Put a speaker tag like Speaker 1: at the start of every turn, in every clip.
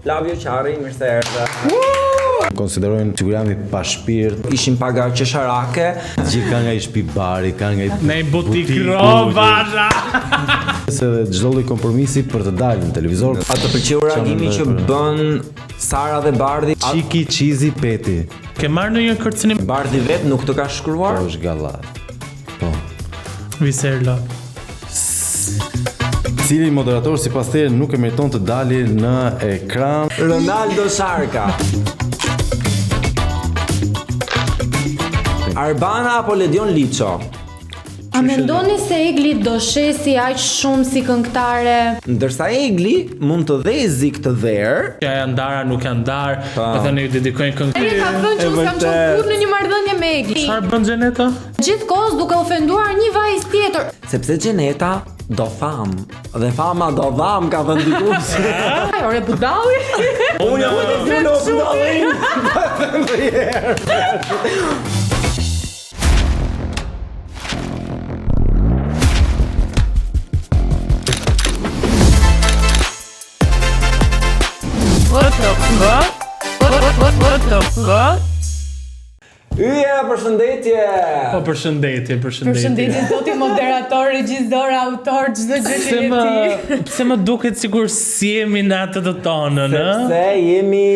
Speaker 1: Flavio Qarri, mirë se erdhe.
Speaker 2: Konsiderojnë sikur jam i pashpirt.
Speaker 1: Ishin paga qesharake.
Speaker 2: Gjithë kanë nga i shtëpi bari, kanë nga i
Speaker 3: Ne i butik rrobash.
Speaker 2: Se dhe çdo lloj kompromisi për të dalë në televizor.
Speaker 1: A të pëlqeu reagimi që bën Sara dhe Bardhi?
Speaker 2: Çiki Çizi Peti.
Speaker 3: Ke marrë ndonjë kërcënim?
Speaker 1: Bardhi vetë nuk të ka shkruar?
Speaker 2: Po është gallat. Po.
Speaker 3: Viserlo.
Speaker 2: Cili moderator sipas teje nuk e meriton të dali në ekran?
Speaker 1: Ronaldo Sharka. Arbana apo Ledion Liço?
Speaker 4: A mendoni se Egli do shesi aq shumë si këngëtare?
Speaker 1: Ndërsa Egli mund të dhezi këtë verë.
Speaker 3: Ja janë ndarë, nuk janë ndarë, do thënë ju dedikojnë këngë.
Speaker 4: Ai ka thënë që unë s'kam qenë kurrë në një marrëdhënie me Egli.
Speaker 3: Çfarë bën Xheneta?
Speaker 4: Gjithë kohës duke ofenduar një vajzë tjetër.
Speaker 1: Sepse Xheneta do famë dhe fama do dhamë ka thënë dikush.
Speaker 4: Ai ore budalli.
Speaker 1: Unë jam edhe Bruno budallin.
Speaker 5: What the fuck? What, what, what the fuck?
Speaker 1: Yje, përshëndetje.
Speaker 3: Po përshëndetje, përshëndetje.
Speaker 4: Përshëndetje zoti moderator, regjisor, autor, çdo gjë që
Speaker 3: Pse
Speaker 4: je
Speaker 3: më
Speaker 4: ti.
Speaker 3: pse më duket sikur s'jemi në atë të tonën, ë?
Speaker 1: Sepse jemi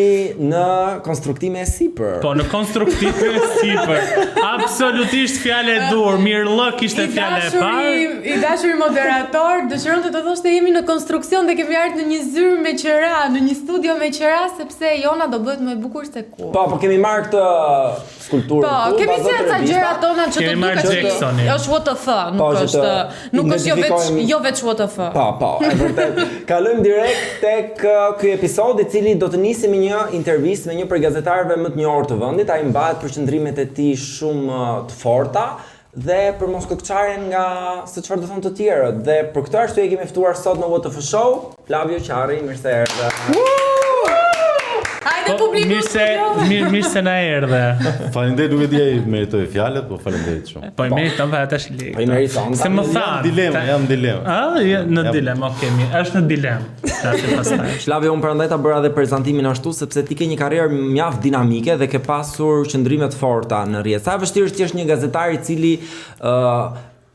Speaker 1: në konstruktime e sipër.
Speaker 3: Po në konstruktime e sipër. Absolutisht fjala e duhur. Mirëllëk ishte
Speaker 4: I
Speaker 3: fjala e parë.
Speaker 4: dashuri, i dashuri moderator, dëshironte të thoshte jemi në konstruksion dhe kemi ardhur në një zyrë me qera, në një studio me qera sepse Jona do bëhet më e bukur se kurrë.
Speaker 1: Po, po kemi marrë këtë skulpturë
Speaker 4: Po,
Speaker 1: këtu,
Speaker 4: kemi
Speaker 1: bazo
Speaker 4: sjellë
Speaker 1: të
Speaker 4: ca
Speaker 1: revista.
Speaker 4: gjëra tona që të
Speaker 3: Kemi marrë
Speaker 4: duket që
Speaker 3: Jacksonin.
Speaker 4: është what the f, nuk
Speaker 1: Po, që të
Speaker 4: është nuk është jo veç
Speaker 1: identifikojmë-
Speaker 4: jo veç what the f.
Speaker 1: Po, po, e vërtet. Kalojmë direkt tek uh, ky episod i cili do të nisi me një intervistë me një prej gazetarëve më të njohur të vendit. Ai mbahet për qëndrimet e tij shumë uh, të forta dhe për mos kokçarjen nga se çfarë do thonë të tjerët. Dhe për këtë arsye e kemi ftuar sot në What the F Show, Flavio Qarri, mirë se erdhe.
Speaker 4: Hajde
Speaker 3: Po,
Speaker 4: publiku.
Speaker 3: mirë se mirë mirë se na erdhe.
Speaker 2: Faleminderit, nuk e di a i meritoj fjalët, po faleminderit shumë.
Speaker 3: Po i meriton pa tash lek.
Speaker 1: Po i meriton.
Speaker 3: Se më thanë.
Speaker 2: Jam dilemë, jam dilemë.
Speaker 3: A, je në
Speaker 2: Jam-
Speaker 3: dilemë, okay, mirë. Është në dilemë. Tash e pastaj.
Speaker 1: Flavio, unë prandaj ta bëra dhe prezantimin ashtu sepse ti ke një karrierë mjaft dinamike dhe ke pasur qëndrime të forta në rrjet. Sa e vështirë është të jesh një gazetar i cili ë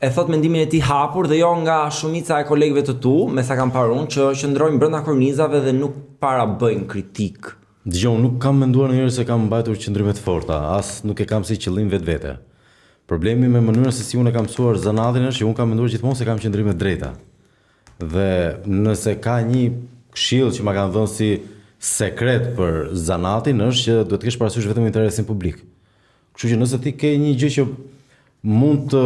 Speaker 1: e thot mendimin e tij hapur dhe jo nga shumica e kolegëve të tu, me sa kam parë unë, që qëndrojnë brenda kornizave dhe nuk para bëjnë kritikë.
Speaker 2: Dëgjoj, unë nuk kam menduar ndonjëherë se kam mbajtur qëndrime të forta, as nuk e kam si qëllim vetvete. Problemi me mënyrën se si unë e kam mësuar zanatin është që unë kam menduar gjithmonë se kam qëndrime të drejta. Dhe nëse ka një këshill që ma kanë dhënë si sekret për zanatin është që duhet të kesh parasysh vetëm interesin publik. Kështu që nëse ti ke një gjë që mund të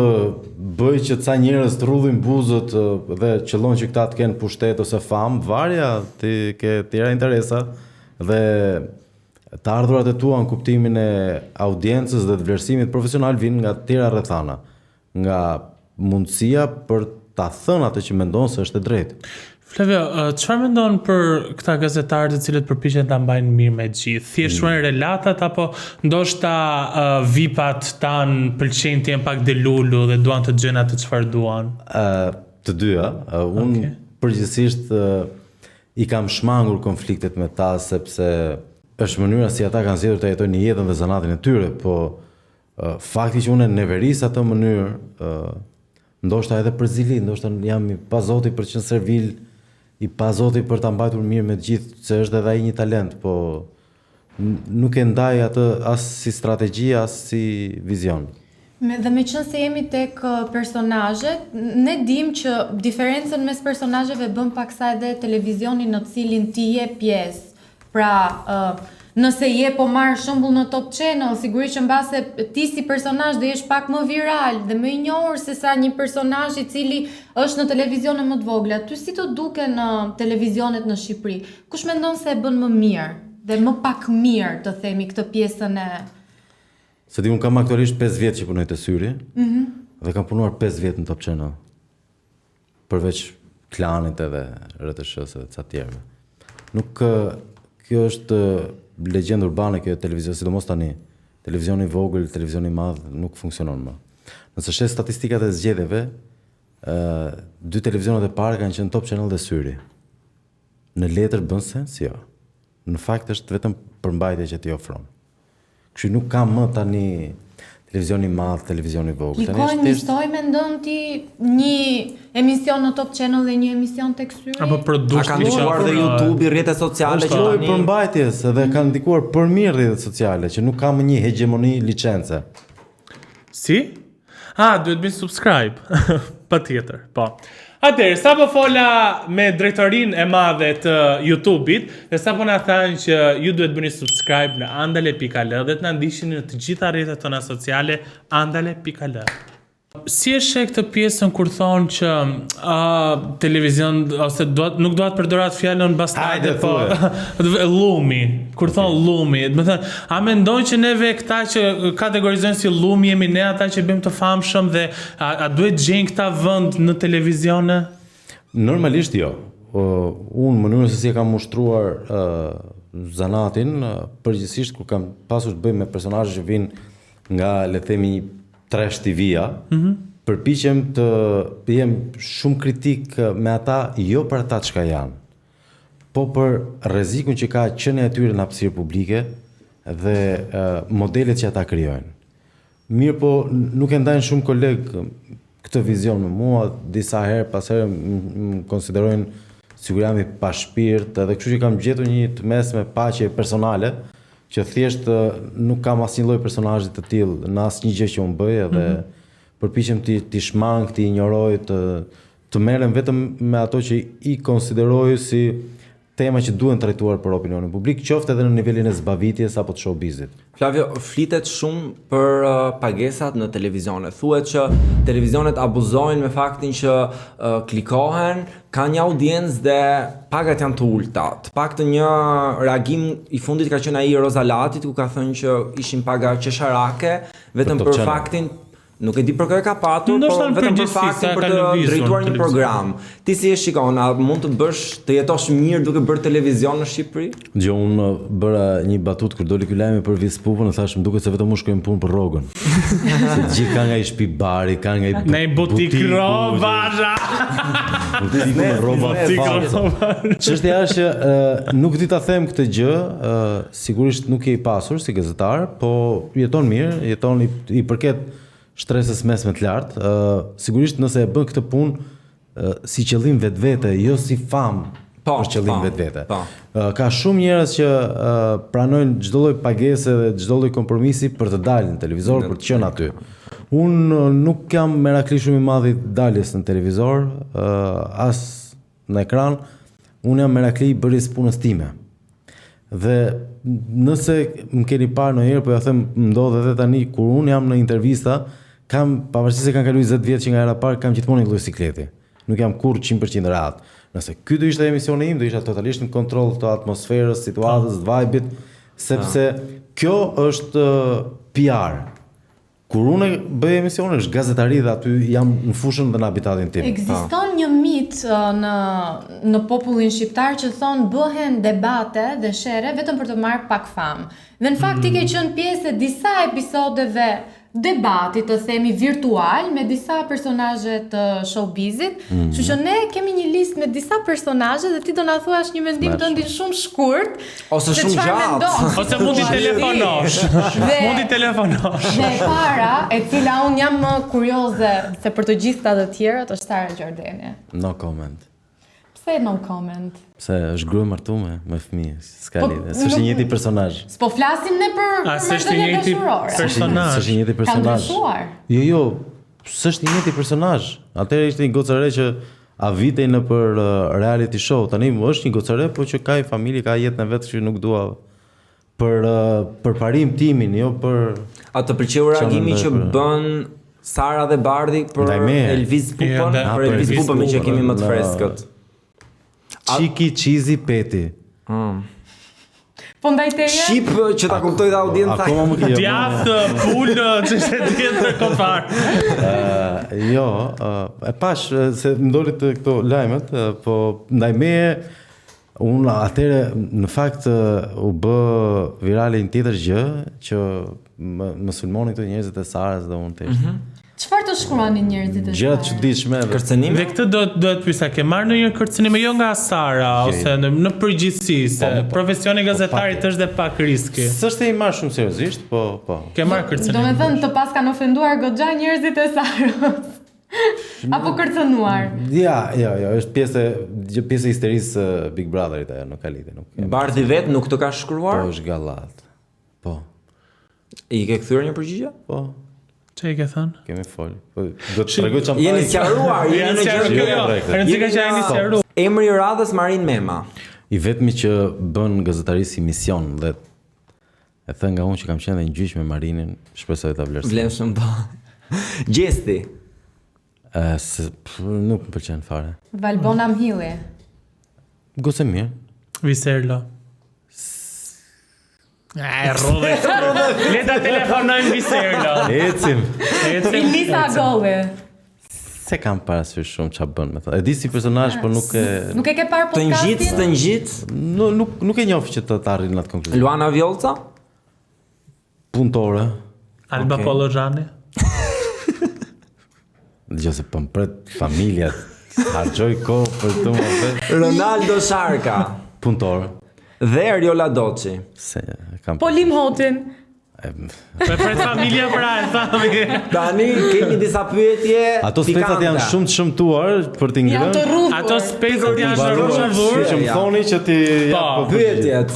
Speaker 2: bëj që ca njerëz të rrudhin buzët ë, dhe qëllon që këta të kenë pushtet ose famë, varja, ti ke tjera interesa dhe të ardhurat e tua në kuptimin e audiencës dhe të vlerësimit profesional vinë nga tjera rrethana, nga mundësia për ta thënë atë që mendon se është e drejtë.
Speaker 3: Flavio, ë, çfarë mendon për këta gazetarë të cilët përpiqen ta mbajnë mirë me të gjithë? Thjesht
Speaker 2: Mm.
Speaker 3: shkruajnë relatat apo ndoshta uh, VIP-at tan pëlqejnë të jenë pak delulu dhe duan të gjejnë atë çfarë duan?
Speaker 2: Ë, të dyja, ë, unë
Speaker 3: Okej.
Speaker 2: përgjithsisht ë, i kam shmangur konfliktet me ta sepse është mënyra si ata kanë zgjedhur të jetojnë jetën dhe zanatin e tyre, po ë, fakti që unë e neveris atë mënyrë, ë, ndoshta edhe për zili, ndoshta jam i pazoti për të qenë servil, i pazoti për ta mbajtur mirë me të gjithë, se është edhe ai një talent, po n- nuk e ndaj atë as si strategji, as si vizion.
Speaker 4: Me, dhe me qënë se jemi tek ë, personazhet, ne dim që diferencën mes personazheve bën paksa edhe televizioni në cilin ti je pjesë. Pra, ë, nëse je po marr shembull në Top Channel, sigurisht që mbase ti si personazh do jesh pak më viral dhe më i njohur se sa një personazh i cili është në televizione më të vogla. Ty si të duken në televizionet në Shqipëri? Kush mendon se e bën më mirë dhe më pak mirë, të themi, këtë pjesën e
Speaker 2: Se di, unë kam aktualisht 5 vjet që punoj te Syri. Dhe kam punuar 5 vjet në Top Channel. Përveç klanit edhe RTSH-s edhe ca tjerëve. Nuk ë, kjo është ë, legjendë urbane kjo e televizion, sidomos tani. Televizioni i vogël, televizioni i madh nuk funksionon më. Nëse sheh statistikat e zgjedhjeve, ë dy televizionet e parë kanë qenë Top Channel dhe Syri. Në letër bën sens? Jo. Në fakt është vetëm përmbajtja që ti ofron. Kështu nuk ka më tani televizion i madh, televizion i vogël. Tani
Speaker 4: Klikojnë
Speaker 2: është thjesht
Speaker 4: njësoj mendon ti një emision në Top Channel dhe një emision tek Syri?
Speaker 3: Apo
Speaker 1: A
Speaker 3: produkti
Speaker 1: ka
Speaker 3: që
Speaker 1: ndikuar dhe
Speaker 3: ofrohet.
Speaker 1: YouTube-i, rrjetet sociale
Speaker 2: është
Speaker 1: që
Speaker 2: lloj
Speaker 1: tani
Speaker 2: përmbajtjes edhe ka ndikuar për mirë rrjetet sociale, që nuk ka më një hegjemoni licence.
Speaker 3: Si? Ah, duhet bëjmë subscribe. Patjetër, po. Atëherë, sa po fola me drejtorin e madhe të YouTube-it, dhe sa po na thanë që ju duhet bëni subscribe në andale.al dhe të na ndiqni në të gjitha rrjetet tona sociale andale.al. Si e sheh këtë pjesën kur thonë që uh, televizion ose dua nuk dua të përdor atë fjalën bastarde
Speaker 2: Hajde,
Speaker 3: po llumi, kur thonë llumi, do të thënë, a mendon që neve këta që kategorizojnë si llumi jemi ne ata që bëjmë të famshëm dhe a, a duhet gjejnë këta vend në televizione?
Speaker 2: Normalisht jo. Uh, unë mënyrën se si e kam ushtruar uh, zanatin, uh, përgjithsisht kur kam pasur të bëj me personazhe që vinë nga le të themi trash TV-a, mm -hmm. përpiqem të jem shumë kritik me ata jo për ata çka janë, po për rrezikun që ka qenia e tyre në hapësirë publike dhe uh, modelet që ata krijojnë. Mirë po nuk e ndajnë shumë koleg këtë vizion me mua, disa herë pas herë më konsiderojnë sikur jam i pashpirt, edhe kështu që kam gjetur një të mesme paqe personale, që thjesht nuk kam asnjë lloj personazhi të tillë në asnjë gjë që unë bëj edhe mm -hmm. përpiqem ti ti shmang, ti injoroj, të të merrem vetëm me ato që i konsideroj si tema që duhen trajtuar për opinionin publik, qoftë edhe në nivelin e zbavitjes apo të showbizit.
Speaker 1: Flavio, flitet shumë për uh, pagesat në televizione. Thuhet që televizionet abuzojnë me faktin që uh, klikohen, kanë një audiencë dhe pagat janë të ulta. Të paktën një reagim i fundit ka qenë ai i Roza Latit ku ka thënë që ishin paga qesharake vetëm
Speaker 2: Për Top
Speaker 1: për
Speaker 2: Channel.
Speaker 1: faktin Nuk e di për kë e ka patur,
Speaker 3: Ndoshta
Speaker 1: por
Speaker 3: në
Speaker 1: vetëm për
Speaker 3: përgjithësi, sa
Speaker 1: faktin
Speaker 3: e
Speaker 1: për
Speaker 3: ka
Speaker 1: të
Speaker 3: lëvizur
Speaker 1: drejtuar
Speaker 3: në
Speaker 1: një
Speaker 3: televizion.
Speaker 1: program. Ti si e shikon, a mund të bësh të jetosh mirë duke bërë televizion në Shqipëri?
Speaker 2: Gjë unë bëra një batut kur doli ky lajmi për Vis Pupën, e thash më duket se vetëm unë shkoj në punë për rrogën. se të gjithë kanë nga i shtëpi bari, kanë nga i
Speaker 3: Ne i butik
Speaker 2: butiku,
Speaker 3: rrobash.
Speaker 2: Butiku me rroba
Speaker 3: Butik
Speaker 2: falso. Çështja është që ë, nuk di ta them këtë gjë, ë, sigurisht nuk je i pasur si gazetar, po jeton mirë, jeton i, i përket shtresës mesme të lartë, ë, sigurisht nëse e bën këtë punë ë, si qëllim vetvete, jo si famë
Speaker 1: Po,
Speaker 2: për qëllim
Speaker 1: po,
Speaker 2: vetvete.
Speaker 1: po.
Speaker 2: Ë, Ka shumë njerëz që ë, pranojnë çdo lloj pagese dhe çdo lloj kompromisi për të dalë në televizor, për të qenë aty. Unë ë, nuk jam merakli shumë i madh i daljes në televizor, ë, as në ekran. Unë jam merakli i bërjes punës time. Dhe nëse më keni parë ndonjëherë, po ja them, më ndodh edhe tani kur unë jam në intervista, kam pavarësisht se kanë kaluar 20 vjet që nga hera e parë, kam gjithmonë një lloj sikleti. Nuk jam kurrë 100% rehat. Nëse ky do ishte emisioni im, do isha totalisht në kontroll të atmosferës, situatës, vibe-it, sepse kjo është PR. Kur unë bëj emisione, është gazetari dhe aty jam në fushën dhe në habitatin tim.
Speaker 4: Ekziston një mit në në popullin shqiptar që thon bëhen debate dhe sherre vetëm për të marrë pak famë. Dhe në fakt ti ke qenë pjesë e disa episodeve debati, të themi virtual me disa personazhe të showbizit, kështu që ne kemi një listë me disa personazhe dhe ti do na thuash një mendim tëndin shumë shkurt
Speaker 1: Ose
Speaker 4: se
Speaker 1: shumë
Speaker 4: çfarë
Speaker 1: gjatë.
Speaker 4: mendon.
Speaker 3: Ose mund t'i telefonosh.
Speaker 4: Dhe-
Speaker 3: Mund t'i telefonosh.
Speaker 4: Dhe e para, e cila unë jam më kurioze se për të gjithë ta të tjerët, është Sara Gjordeni.
Speaker 2: No comment.
Speaker 4: Pse no comment?
Speaker 2: Pse është grua e martuar me fëmijë, s'ka
Speaker 4: Po,
Speaker 2: lidhje. S'është i
Speaker 4: nuk-
Speaker 2: njëjti personazh.
Speaker 4: S'po flasim ne për,
Speaker 3: A,
Speaker 4: për
Speaker 3: s'është i
Speaker 4: marrëdhënie
Speaker 3: njëjti
Speaker 4: dashurore.
Speaker 3: personazh.
Speaker 2: S'është i njëjti
Speaker 4: Ka
Speaker 2: personazh.
Speaker 4: ndryshuar.
Speaker 2: Jo, jo, s'është i njëjti personazh. Atëherë ishte një gocë re që avitej në për uh, reality show. Tani është një gocë re, po që ka një familje, ka jetën e vet, kështu që nuk dua për uh, për parim timin, jo për
Speaker 1: A të pëlqeu reagimi
Speaker 2: mendoj
Speaker 1: që
Speaker 2: për-
Speaker 1: bën Sara dhe Bardhi për
Speaker 2: Ndaj meje.
Speaker 1: Elvis Pupën,
Speaker 3: Jo, ndaj-
Speaker 1: për
Speaker 2: për
Speaker 1: Elvis
Speaker 2: Elvis
Speaker 1: Pupën me që
Speaker 2: Pupën,
Speaker 1: kemi më të
Speaker 2: në-
Speaker 1: freskët.
Speaker 2: Çiki Çizi Peti.
Speaker 4: Po ndaj teje?
Speaker 1: Shqip që ta kuptoj dhe audienca.
Speaker 2: Akoma më ke jo.
Speaker 3: Djathë, pulë, ç'është tjetër kopar.
Speaker 2: Ë, jo, ë, e pash ë, se më doli të këto lajmet, ë, po ndaj meje unë atëherë në fakt ë, u bë virale një tjetër gjë që më, më sulmonin këto njerëzit e Sarës dhe unë thjesht.
Speaker 4: Çfarë të shkruanin njerëzit e
Speaker 2: Gjëra të çuditshme dhe
Speaker 1: Kërcënime?
Speaker 3: Dhe këtë do do të pyesa, ke marrë ndonjë kërcënim jo nga Sara ose në, në përgjithësi se
Speaker 2: Po, po.
Speaker 3: profesioni i gazetarit
Speaker 2: patjetër.
Speaker 3: është dhe pak riski.
Speaker 2: S'është e i marrë shumë seriozisht, po po.
Speaker 3: Ke marrë kërcënim.
Speaker 4: Do me thënë të pas kanë ofenduar goxha njerëzit e Sarës. Apo kërcënuar.
Speaker 2: Ja, jo, jo, është pjesë e gjë pjesë e histerisë së Big Brotherit ajo, nuk ka lidhje, nuk. e-
Speaker 1: Bardhi vet nuk të ka shkruar?
Speaker 2: Po është gallat. Po,
Speaker 1: I ke kthyer një përgjigje?
Speaker 2: po,
Speaker 3: Çe i ke thënë?
Speaker 2: kemi fol. Po do të tregoj çfarë
Speaker 1: Jeni sqaruar, jeni
Speaker 3: Janë
Speaker 1: në
Speaker 3: sqaruar,
Speaker 1: gjendje.
Speaker 3: jo, jo.
Speaker 2: Korrekte.
Speaker 3: Rëndësi ka që jeni sqaruar.
Speaker 1: Emri i radhës Marin Mema.
Speaker 2: I vetmi që bën gazetarisë si mision dhe e thënë nga unë që kam qenë dhe në gjyq me Marinin, shpresoj ta vlerësoj.
Speaker 1: Vlen shumë po. Gjesti.
Speaker 2: Ë, se, pf, nuk më pëlqen fare.
Speaker 4: Valbona Mhilli.
Speaker 2: Gocë e mirë.
Speaker 3: Viserlo. E, rrodhe. Le ta telefonojmë Viserlo.
Speaker 2: Ecim.
Speaker 3: Ecim.
Speaker 4: Elisa Agolli.
Speaker 2: Se kam parasysh shumë ç'a bën me thënë. E di si personazh, por nuk e
Speaker 4: Nuk e ke parë
Speaker 1: Të ngjit,
Speaker 4: podcastin?
Speaker 1: të ngjit.
Speaker 2: nuk nuk, nuk e njoh që të, të arrin në atë konkluzion.
Speaker 1: Luana Vjollca?
Speaker 2: Punëtore.
Speaker 3: Alba
Speaker 1: Okej.
Speaker 3: Pollozhani.
Speaker 2: Dëgjoj se po më pret familja. Harxoj kohë për të më vet.
Speaker 1: Ronaldo Sharka
Speaker 2: Punëtore.
Speaker 1: dhe Eriola Doçi.
Speaker 2: Se e kam
Speaker 4: Polim Hotin.
Speaker 2: E,
Speaker 3: Me pret familja pra, e thami.
Speaker 1: Tani kemi disa pyetje
Speaker 2: Ato specat janë
Speaker 1: pikante.
Speaker 2: shumë të shëmtuar për t'i
Speaker 4: Janë
Speaker 2: ngrënë.
Speaker 4: të rrudhur.
Speaker 3: Ato specat janë të
Speaker 2: Mbaruar,
Speaker 3: rrudhur.
Speaker 2: Kështu që më
Speaker 1: Ja.
Speaker 2: thoni që ti jap
Speaker 3: Po.
Speaker 1: Pyetjet.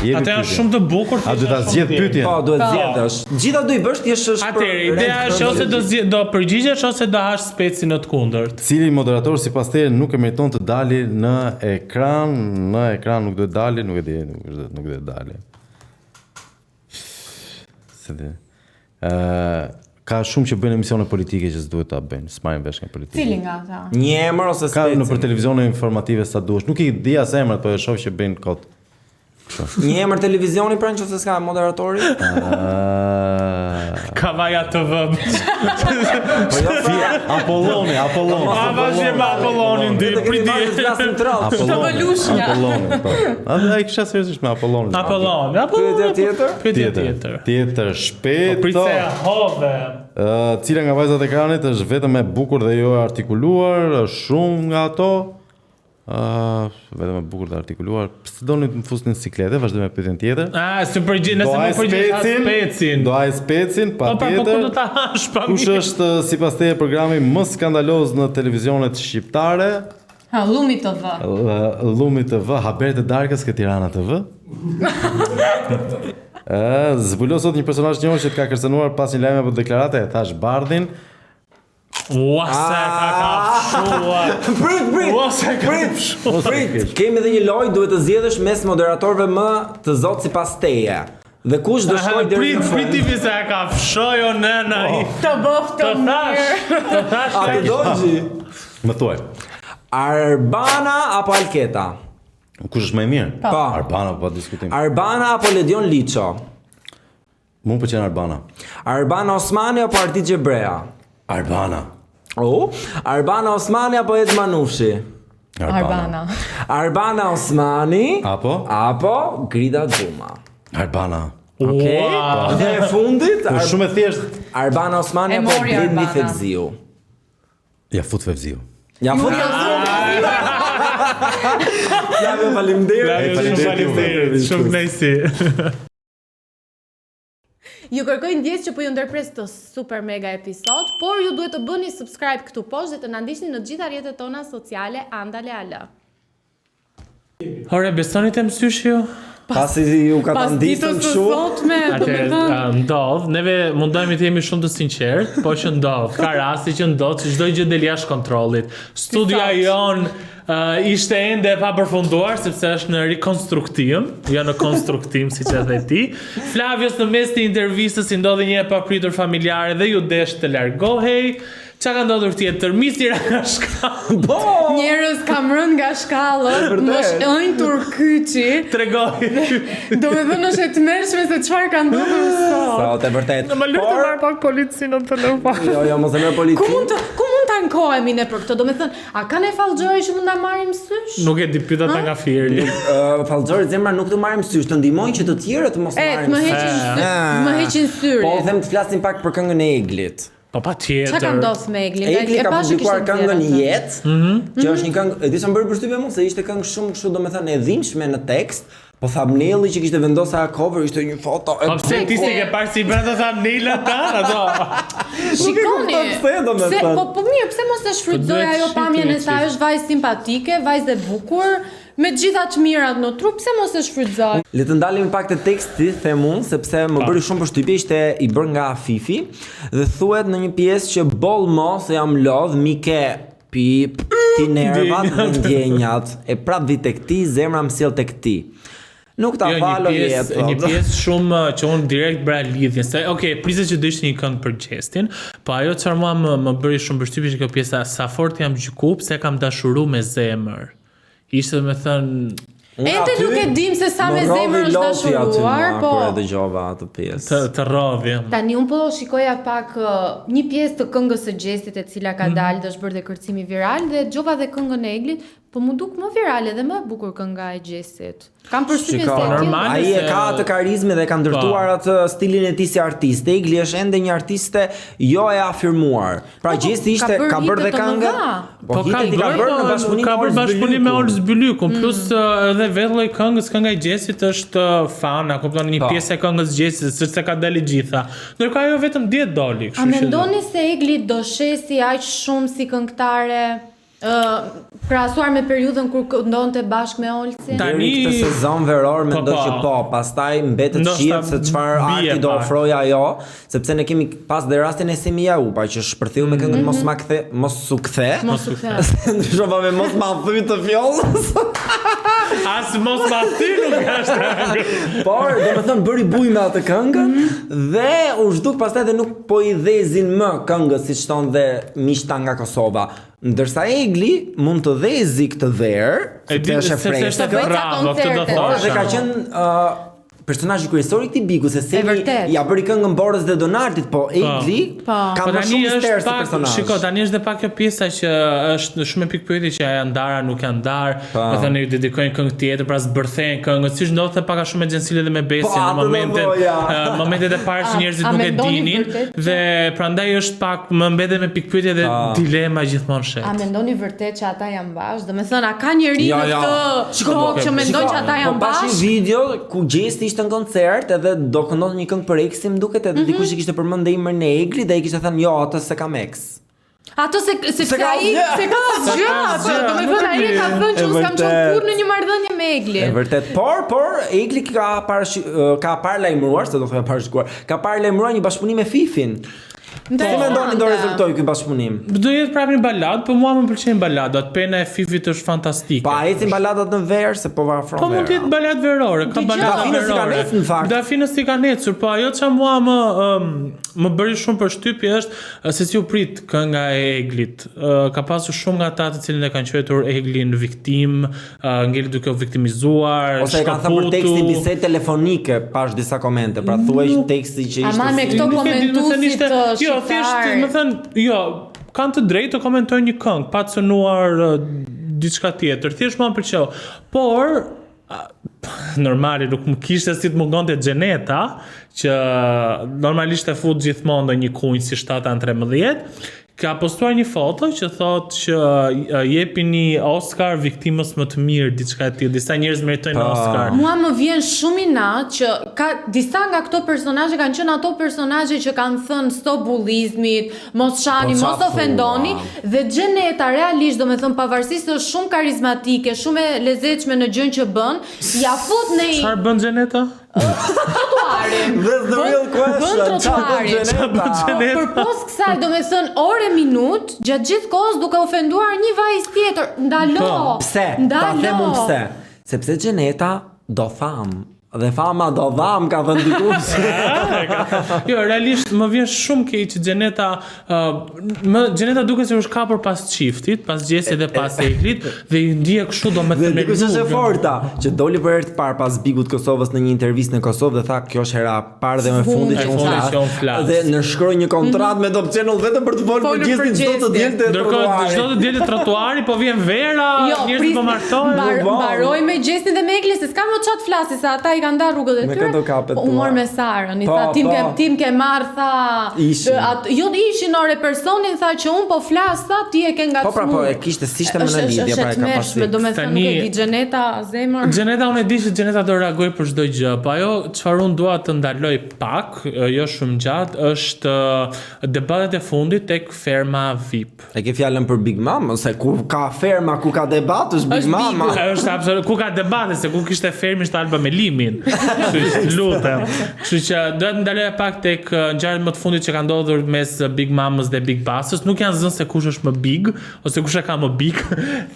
Speaker 2: Jepi
Speaker 3: Ato janë
Speaker 2: pyetjen.
Speaker 3: shumë të bukur.
Speaker 2: A do ta zgjedh pyetjen?
Speaker 1: Po, duhet zgjedhësh. Gjitha do i bësh ti është është për
Speaker 3: Atëherë, ideja është ose do zgjedh, do përgjigjesh ose do hash specin në të kundërt.
Speaker 2: Cili moderator sipas teje nuk e meriton të dali në ekran, në ekran nuk duhet dali, nuk e di, nuk është nuk duhet dali. Se di. Ë ka shumë që bëjnë emisione politike që s'duhet ta bëjnë, s'marrin vesh nga politika.
Speaker 4: Cili nga ata?
Speaker 1: Një emër ose
Speaker 2: Ka
Speaker 1: specin.
Speaker 2: në për televizione informative sa duhesh. Nuk i di as emrat, po e shoh që bëjnë kot.
Speaker 1: Një emër televizioni pra nëse s'ka moderatori?
Speaker 2: Ë
Speaker 3: Kavaja TV.
Speaker 1: Po jo, pra.
Speaker 2: Apolloni, Apolloni.
Speaker 3: A vazhdim me Apollonin dy,
Speaker 1: Ne të kemi
Speaker 3: priti.
Speaker 1: marrë të flasim troll.
Speaker 2: Apolloni.
Speaker 4: Lushnja.
Speaker 2: Apolloni, po. A ai kisha seriozisht me Apollonin.
Speaker 3: Apollon, Apollon.
Speaker 1: Pyetja tjetër?
Speaker 3: Pyetja tjetër.
Speaker 2: Tjetër, shpejt.
Speaker 3: Prit se e hove.
Speaker 2: Ë, cila nga vajzat e ekranit është vetëm e bukur dhe jo e artikuluar, është shumë nga ato. Ë, vetëm e bukur dhe artikuluar. Pse doni të më fusni në siklete? Vazhdojmë me pyetjen tjetër.
Speaker 3: A, si përgjigj, nëse
Speaker 2: haj
Speaker 3: nuk përgjigj ha specin.
Speaker 2: Do haj specin,
Speaker 3: Po pra, po ku
Speaker 2: patjetër.
Speaker 3: do ta hash pa
Speaker 2: Kush
Speaker 3: mirë?
Speaker 2: është sipas teje programi më skandaloz në televizionet shqiptare?
Speaker 4: Ha, Lumi TV.
Speaker 2: Ë, Lumi TV, Haber të Darkës ke Tirana TV. Ë, zbulo sot një personazh njohur që të ka kërcënuar pas një lajmi apo deklarate, e thash Bardhin.
Speaker 3: Ua, sa e ka kafshuar.
Speaker 1: Prit, prit.
Speaker 3: Ua, sa e ka
Speaker 1: Prit,
Speaker 3: kafshuar.
Speaker 1: prit. Kemi edhe një lojë, duhet të zgjedhësh mes moderatorëve më të zot sipas teje. Dhe kush do shkojë deri
Speaker 3: Prit,
Speaker 1: në fund?
Speaker 3: prit ti se e kafshoj o nëna.
Speaker 2: Po.
Speaker 4: Të bëftë
Speaker 3: Të thash, të thash.
Speaker 1: A të dogji?
Speaker 2: Më thuaj,
Speaker 1: Arbana apo Alketa?
Speaker 2: kush është më i mirë?
Speaker 1: Po.
Speaker 2: Arbana, pa diskutim.
Speaker 1: Arbana apo Ledion Liço?
Speaker 2: Mua më pëlqen Arbana.
Speaker 1: Arbana Osmani apo Ardit Gjebrea?
Speaker 2: Arbana.
Speaker 1: Oh, Arbana Osmani apo Ed Manushi?
Speaker 4: Arbana.
Speaker 1: Arbana Osmani
Speaker 2: Apo?
Speaker 1: apo Grida Duma.
Speaker 2: Arbana.
Speaker 1: Okej.
Speaker 3: Ua.
Speaker 1: Dhe e fundit,
Speaker 2: Është
Speaker 1: Ar
Speaker 2: shumë e thjeshtë.
Speaker 1: Arbana Osmani
Speaker 4: E
Speaker 1: apo
Speaker 4: mori
Speaker 1: Blendi
Speaker 4: Arbana.
Speaker 1: Fevziu.
Speaker 2: Ja fut Fevziu.
Speaker 1: Ja fut. Flavio, faleminderit.
Speaker 3: Flavio, shumë
Speaker 2: faleminderit juve.
Speaker 3: faleminderit, shumë kënaqësi.
Speaker 4: Ju kërkoj ndjesë që po ju ndërpres të super mega episod, por ju duhet të bëni subscribe këtu poshtë dhe të na ndiqni në të gjitha rrjetet tona sociale Andale Al.
Speaker 3: Ore, besoni të mësysh ju?
Speaker 1: Pasi ju ka
Speaker 4: Pas
Speaker 1: të ndisëm
Speaker 4: ditës së
Speaker 1: kështu.
Speaker 4: sotme, do të
Speaker 3: Atëherë,
Speaker 4: thënë,
Speaker 3: a, ndodh, neve mundohemi të jemi shumë të sinqert, po që ndodh, ka rasti që ndodh që çdo gjë del jashtë kontrollit. Studia
Speaker 4: Ti
Speaker 3: jon uh, ishte ende e pa përfunduar sepse është në rikonstruktim, jo në konstruktim siç e the ti. Flavios në mes të intervistës i ndodhi një e papritur familjare dhe ju desh të largohej. Çka ka ndodhur tjetër? Misi ra nga shkallë.
Speaker 1: Po.
Speaker 4: njerëz kam rënë nga shkallët,
Speaker 1: vërtet.
Speaker 4: më është ënjtur kyçi.
Speaker 3: Tregoj.
Speaker 4: Do me thënë është e tmerrshme se çfarë ka ndodhur sot.
Speaker 1: Sot e vërtet.
Speaker 3: Më lër të
Speaker 1: Por-
Speaker 3: marr pak policinë në telefon.
Speaker 1: Jo, jo, mos e merr
Speaker 4: Ku
Speaker 1: policinë.
Speaker 4: mund të ku mund ta ankohemi ne për këtë? Domethënë, a ka ne fallxhori që mund ta marrim sysh?
Speaker 3: Nuk e di pyet ata nga Fieri.
Speaker 1: Ë, fallxhori zemra nuk të marrim sysh, të ndihmojnë që të tjerët të mos
Speaker 4: E,
Speaker 1: marrin
Speaker 4: të më heqin
Speaker 1: sysh.
Speaker 4: sy, të më heqin syrin.
Speaker 1: Po them të flasim pak për këngën e Eglit.
Speaker 3: Po patjetër.
Speaker 4: Çka ka ndodhur me Eglin?
Speaker 1: Egli
Speaker 4: E
Speaker 1: ka
Speaker 4: pashë
Speaker 1: publikuar
Speaker 4: kishte
Speaker 1: këngën
Speaker 4: nxjerrë atë.
Speaker 1: Jetë,
Speaker 3: Mhm.
Speaker 1: që është një këngë, e di ç'më bëri përshtypje mua se ishte këngë shumë kështu domethënë e dhimbshme në tekst, po thumbnaili që kishte vendosur ajo cover ishte një foto e
Speaker 3: Po pse ti si ke parë si bën ato thumbnail ata, ato.
Speaker 4: Shikoni.
Speaker 1: Nuk e kupton pse, domethënë.
Speaker 4: Pse, po po mirë, pse mos e shfrytëzoj
Speaker 3: Po duhet
Speaker 4: ajo
Speaker 3: shiti
Speaker 4: pamjen e
Speaker 3: një
Speaker 4: saj,
Speaker 3: çik.
Speaker 4: është vajzë simpatike, vajzë e bukur, me të gjitha të mirat në trup, pse mos e shfrytëzoj?
Speaker 1: Le të ndalim pak te teksti, them unë, sepse më bëri shumë përshtypje, ishte i bërë nga Afifi dhe thuhet në një pjesë që boll mo se jam lodh, mi ke pip, ti nervat dhe ndjenjat, e prap vi tek ti, zemra më sjell tek ti. Nuk ta
Speaker 3: Jo, një
Speaker 1: falo
Speaker 3: pjesë,
Speaker 1: jetë.
Speaker 3: një pjesë shumë uh, që unë direkt bëra lidhjen se okay, pritet që do ishte një këngë për Gjestin, po ajo çfarë mua më më bëri shumë përshtypje ishte kjo pjesa sa fort jam gjyku pse kam dashuru me zemër. Ishte do të thënë
Speaker 1: Unë
Speaker 4: Ende
Speaker 1: aty
Speaker 4: nuk e dim se sa
Speaker 1: më
Speaker 4: me
Speaker 1: rrodhi
Speaker 4: zemër është
Speaker 1: loti aty
Speaker 4: dashuruar,
Speaker 1: mua,
Speaker 4: po.
Speaker 1: Kur e dëgjova atë pjesë.
Speaker 3: të të rrodhi.
Speaker 4: Tani un po shikoja pak ë, një pjesë të këngës së Gjestit e cila ka dalë dhe është bërë dhe kërcimi viral dhe dëgjova dhe këngën e Eglit, po mu duk më virale dhe më e bukur kënga e Gjestit. Kam përshtypjen
Speaker 1: Shiko,
Speaker 4: se e tillë.
Speaker 3: normale
Speaker 1: Ai e
Speaker 3: se-
Speaker 1: ka atë karizmin dhe ka ndërtuar
Speaker 3: Po.
Speaker 1: atë stilin e tij si artist. Egli është ende një artiste jo e afirmuar. Pra
Speaker 4: Po, po,
Speaker 1: Gjesti ishte
Speaker 4: ka bërë
Speaker 1: ka bërë dhe
Speaker 4: hite të
Speaker 1: këngë.
Speaker 4: mëdha.
Speaker 1: Po hitet i ka bërë në
Speaker 3: po,
Speaker 1: bashkëpunim
Speaker 3: ka
Speaker 1: me
Speaker 3: bërë
Speaker 1: Ols
Speaker 3: bashkëpunim me
Speaker 1: Bylykun.
Speaker 3: Ols Bylykun, plus edhe vetë lloj këngës, kënga e Gjestit është fan, a kupton, një
Speaker 1: Po.
Speaker 3: pjesë e këngës Gjestit, sepse ka dalë gjitha. Ndërkohë ajo vetëm dje doli,
Speaker 4: A
Speaker 3: kështu që
Speaker 4: mendoni se Egli do shesi aq shumë si këngëtare ë krahasuar me periudhën kur këndonte bashkë me Olsin?
Speaker 3: Tani-
Speaker 1: Deri këtë sezon veror mendoj
Speaker 3: po.
Speaker 1: që po, pastaj mbetet
Speaker 3: Ndoshta
Speaker 1: shihet se çfarë
Speaker 3: bie
Speaker 1: arti do
Speaker 3: pak.
Speaker 1: ofrojë ajo, sepse ne kemi pas dhe rastin e Semi Jaupa që shpërtheu me këngën Mos ma kthe, mos u kthe.
Speaker 4: Mos u kthe.
Speaker 1: Ndryshova me mos ma thy të fjollës.
Speaker 3: As mos ma thy nuk është.
Speaker 1: Por, do me thënë, bëri bujë me atë këngën dhe u zhduk pastaj dhe nuk po i dhezin më këngës, siç thonë dhe miqta nga Kosova. Ndërsa Egli mund të dhezi këtë verë,
Speaker 3: E di
Speaker 1: sepse është e
Speaker 3: sepse është
Speaker 1: freskët,
Speaker 4: bëj ca
Speaker 3: bravo, këtë do
Speaker 4: koncerte.
Speaker 1: Por
Speaker 3: thosha.
Speaker 1: dhe ka qenë uh, personazhi kryesor i këtij bigu se Semi
Speaker 4: vërtet.
Speaker 1: ja bëri këngën Borës dhe Donaldit, po Egli
Speaker 4: Po.
Speaker 1: ka
Speaker 3: Po
Speaker 1: më
Speaker 3: tani
Speaker 1: shumë mister
Speaker 3: është
Speaker 1: si
Speaker 3: pak,
Speaker 1: personazh.
Speaker 3: shiko, tani është dhe pak kjo pjesa që është shumë e pikpyetje që janë ndarë, a nuk janë ndarë,
Speaker 1: Po.
Speaker 3: do thënë ju dedikojnë këngë tjetër, pra zbërthejnë këngët, siç ndodhte pak a shumë me Xhensile dhe me Besin
Speaker 1: Po,
Speaker 3: në
Speaker 1: atë do
Speaker 3: momentet,
Speaker 1: thoja.
Speaker 3: ë, momentet e parë që
Speaker 4: A-
Speaker 3: njerëzit
Speaker 4: a
Speaker 3: nuk e
Speaker 4: mendoni
Speaker 3: dinin
Speaker 4: vërtet që-
Speaker 3: dhe prandaj është pak më mbetet me pikpyetje dhe
Speaker 1: Po.
Speaker 3: dilema gjithmonë shet.
Speaker 4: A mendoni vërtet që ata janë bashkë? Do me thënë, a ka njeri
Speaker 1: Jo,
Speaker 4: në
Speaker 1: jo.
Speaker 4: këtë
Speaker 1: Shiko, po,
Speaker 4: tokë që mendon
Speaker 1: shiko,
Speaker 4: që ata janë
Speaker 1: Po pash një
Speaker 4: bashkë?
Speaker 1: video ku Gjesti ishte në koncert edhe do këndonte një këngë për eksin, më duket edhe
Speaker 4: Mhm.
Speaker 1: dikush i kishte përmend emrin e Eglit dhe ai kishte thënë jo, atë se kam ex.
Speaker 4: Ato se sepse
Speaker 1: ka
Speaker 4: ai
Speaker 1: asgjë.
Speaker 4: se ka asgjë, atë,
Speaker 3: asgjë,
Speaker 4: do me
Speaker 3: nuk
Speaker 4: thënë ai e ka thënë që
Speaker 1: E
Speaker 4: unë s'kam qenë
Speaker 1: vërtet.
Speaker 4: kurrë në një marrëdhënie me Eglin.
Speaker 1: E vërtet, por por Egli ka parash ka paralajmëruar, se do thoya parashikuar, ka paralajmëruar një bashkëpunim me Fifin. Si mendoni do rezultoj ky bashkëpunim?
Speaker 3: Do jetë prapë një balad, po mua më pëlqejnë baladat. Pena e Fifit është fantastike.
Speaker 1: Pa ecin baladat në verë se po afron
Speaker 3: Po mund të jetë balad verore, ka
Speaker 4: Dëgjoj.
Speaker 3: balada
Speaker 1: Dafinës i kanë
Speaker 3: verore.
Speaker 1: ecur, në fakt.
Speaker 3: Dafinës i kanë ecur, po ajo që mua më ëm, më bëri shumë përshtypje është ë, se si u prit kënga e Eglit. Ë, Ka pasur shumë nga ata të cilën e kanë quajtur Eglin viktim, ë, ngeli duke u viktimizuar,
Speaker 1: Ose e kanë thënë për tekstin bisedë telefonike, pash disa komente, pra thuaj që teksti që ishte
Speaker 4: Aman me
Speaker 1: si-
Speaker 4: këto
Speaker 3: Nuk e di, do të thënë
Speaker 4: komentuesit
Speaker 3: ishte-
Speaker 4: të
Speaker 3: Jo, thjesht,
Speaker 4: shqiptar.
Speaker 3: më thënë, jo, kanë të drejtë të komentojnë një këngë pa cënuar ë, diçka tjetër. Thjesht mua më pëlqeu. Por a, normali nuk më kishte si të mungonte Xheneta, që normalisht e fut gjithmonë ndonjë kunj si 7 anë 13, ka postuar një foto që thotë që ë, jepini Oscar viktimës më të mirë, diçka e tillë. Disa njerëz meritojnë
Speaker 1: Pa.
Speaker 3: Oscar.
Speaker 4: Mua më vjen shumë inat që ka disa nga këto personazhe kanë qenë ato personazhe që kanë thënë stop bullizmit, mos shani,
Speaker 1: Po, qa
Speaker 4: mos ofendoni
Speaker 1: thua?
Speaker 4: dhe Xheneta realisht domethënë pavarësisht se është shumë karizmatike, shumë e lezetshme në gjën që bën, ja fut në i
Speaker 3: Çfarë bën Xheneta?
Speaker 4: trotuarin.
Speaker 1: That's the real question.
Speaker 4: Bën
Speaker 1: Qa bën
Speaker 4: trotuarin.
Speaker 1: Xheneta?
Speaker 3: Bën Xheneta?
Speaker 4: Për pos kësaj, do me thënë orë e minut, gjatë gjithë kohës duke ofenduar një vajzë tjetër. Ndalo.
Speaker 3: Po,
Speaker 1: Pse? Ta
Speaker 4: Ndalo.
Speaker 1: them unë pse? Sepse Xheneta do fam. Dhe fama do dham, ka thënë dikush.
Speaker 3: Jo, realisht më vjen shumë keq që Xheneta uh, më Xheneta duket se është kapur pas çiftit, pas Gjesit dhe pas Eglit dhe i ndjek kështu do me
Speaker 1: Dhe
Speaker 3: thënë
Speaker 1: dikush është e forta, që doli për herë të parë pas Bigut të Kosovës në një intervistë në Kosovë dhe tha kjo është hera e parë dhe më e fundit
Speaker 3: E
Speaker 1: që unë
Speaker 3: fundit
Speaker 1: flas.
Speaker 3: që unë flas.
Speaker 1: Dhe nënshkroi një kontratë me Top Channel vetëm për të folur për
Speaker 4: Folur për
Speaker 1: Gjestin çdo të
Speaker 4: Gjestin.
Speaker 1: diel te
Speaker 3: Ndërkohë
Speaker 1: trotuari.
Speaker 3: çdo të diel te trotuari po vjen vera,
Speaker 4: Jo,
Speaker 3: njerëzit
Speaker 4: prisni,
Speaker 3: po martohen.
Speaker 4: Mbar,
Speaker 1: Po,
Speaker 4: mbaroj me Gjestin dhe me Eglin se s'ka më çat flasi se ata i kanë ndarë rrugët e
Speaker 1: Me
Speaker 4: tyre.
Speaker 1: kë do kapet
Speaker 4: Po u mor
Speaker 1: thua?
Speaker 4: me Sarën, i
Speaker 1: Po,
Speaker 4: tha tim
Speaker 1: po.
Speaker 4: ke tim ke marr tha.
Speaker 1: Ishin.
Speaker 4: At, jo ishin ore personin tha që un po flas tha ti e ke ngacmuar.
Speaker 1: Po pra po e kishte s'ishte më në lidhje pra e ka
Speaker 4: tmerrshme,
Speaker 1: pasi.
Speaker 4: do me thënë
Speaker 3: Tani-
Speaker 4: nuk e di Xheneta zemër.
Speaker 3: Xheneta unë e di që Xheneta do reagoj për çdo gjë, po ajo çfarë unë dua të ndaloj pak, e, jo shumë gjatë, është e, debatet e fundit tek ferma VIP.
Speaker 1: E ke fjalën për Big Mama, se ku ka ferma, ku ka debat, është Big
Speaker 4: Është
Speaker 1: Mama.
Speaker 4: Bigu.
Speaker 3: Ajo është absolut ku ka debate se ku kishte fermi ishte Alba me Limin. Kështu që lutem. Kështu që doja të ndaloja pak tek eh, ngjarjet më të fundit që kanë ndodhur mes eh, Big Mamës dhe Big Bassës. Nuk janë zënë se kush është më big ose kush e ka më big.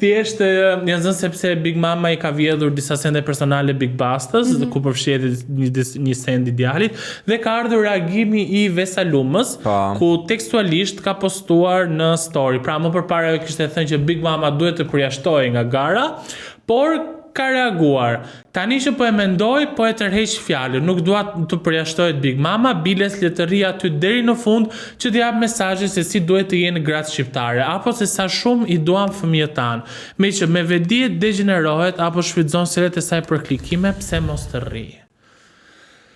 Speaker 3: Thjesht eh, janë zënë sepse Big Mama i ka vjedhur disa sende personale Big Bastës, mm -hmm. ku përfshihet një një send i djalit dhe ka ardhur reagimi i Vesa Lumës,
Speaker 1: Po.
Speaker 3: ku tekstualisht ka postuar në story. Pra më përpara ajo kishte thënë që Big Mama duhet të përjashtohej nga gara, por ka reaguar. Tani që po e mendoj, po e tërheq fjalën. Nuk dua të përjashtohet Big Mama, biles le të rri aty deri në fund që të jap mesazhin se si duhet të jenë gratë shqiptare, apo se sa shumë i duan fëmijët tanë. Me që me vedije degjenerohet apo shfrytëzon sjelljet e saj për klikime, pse mos të rri?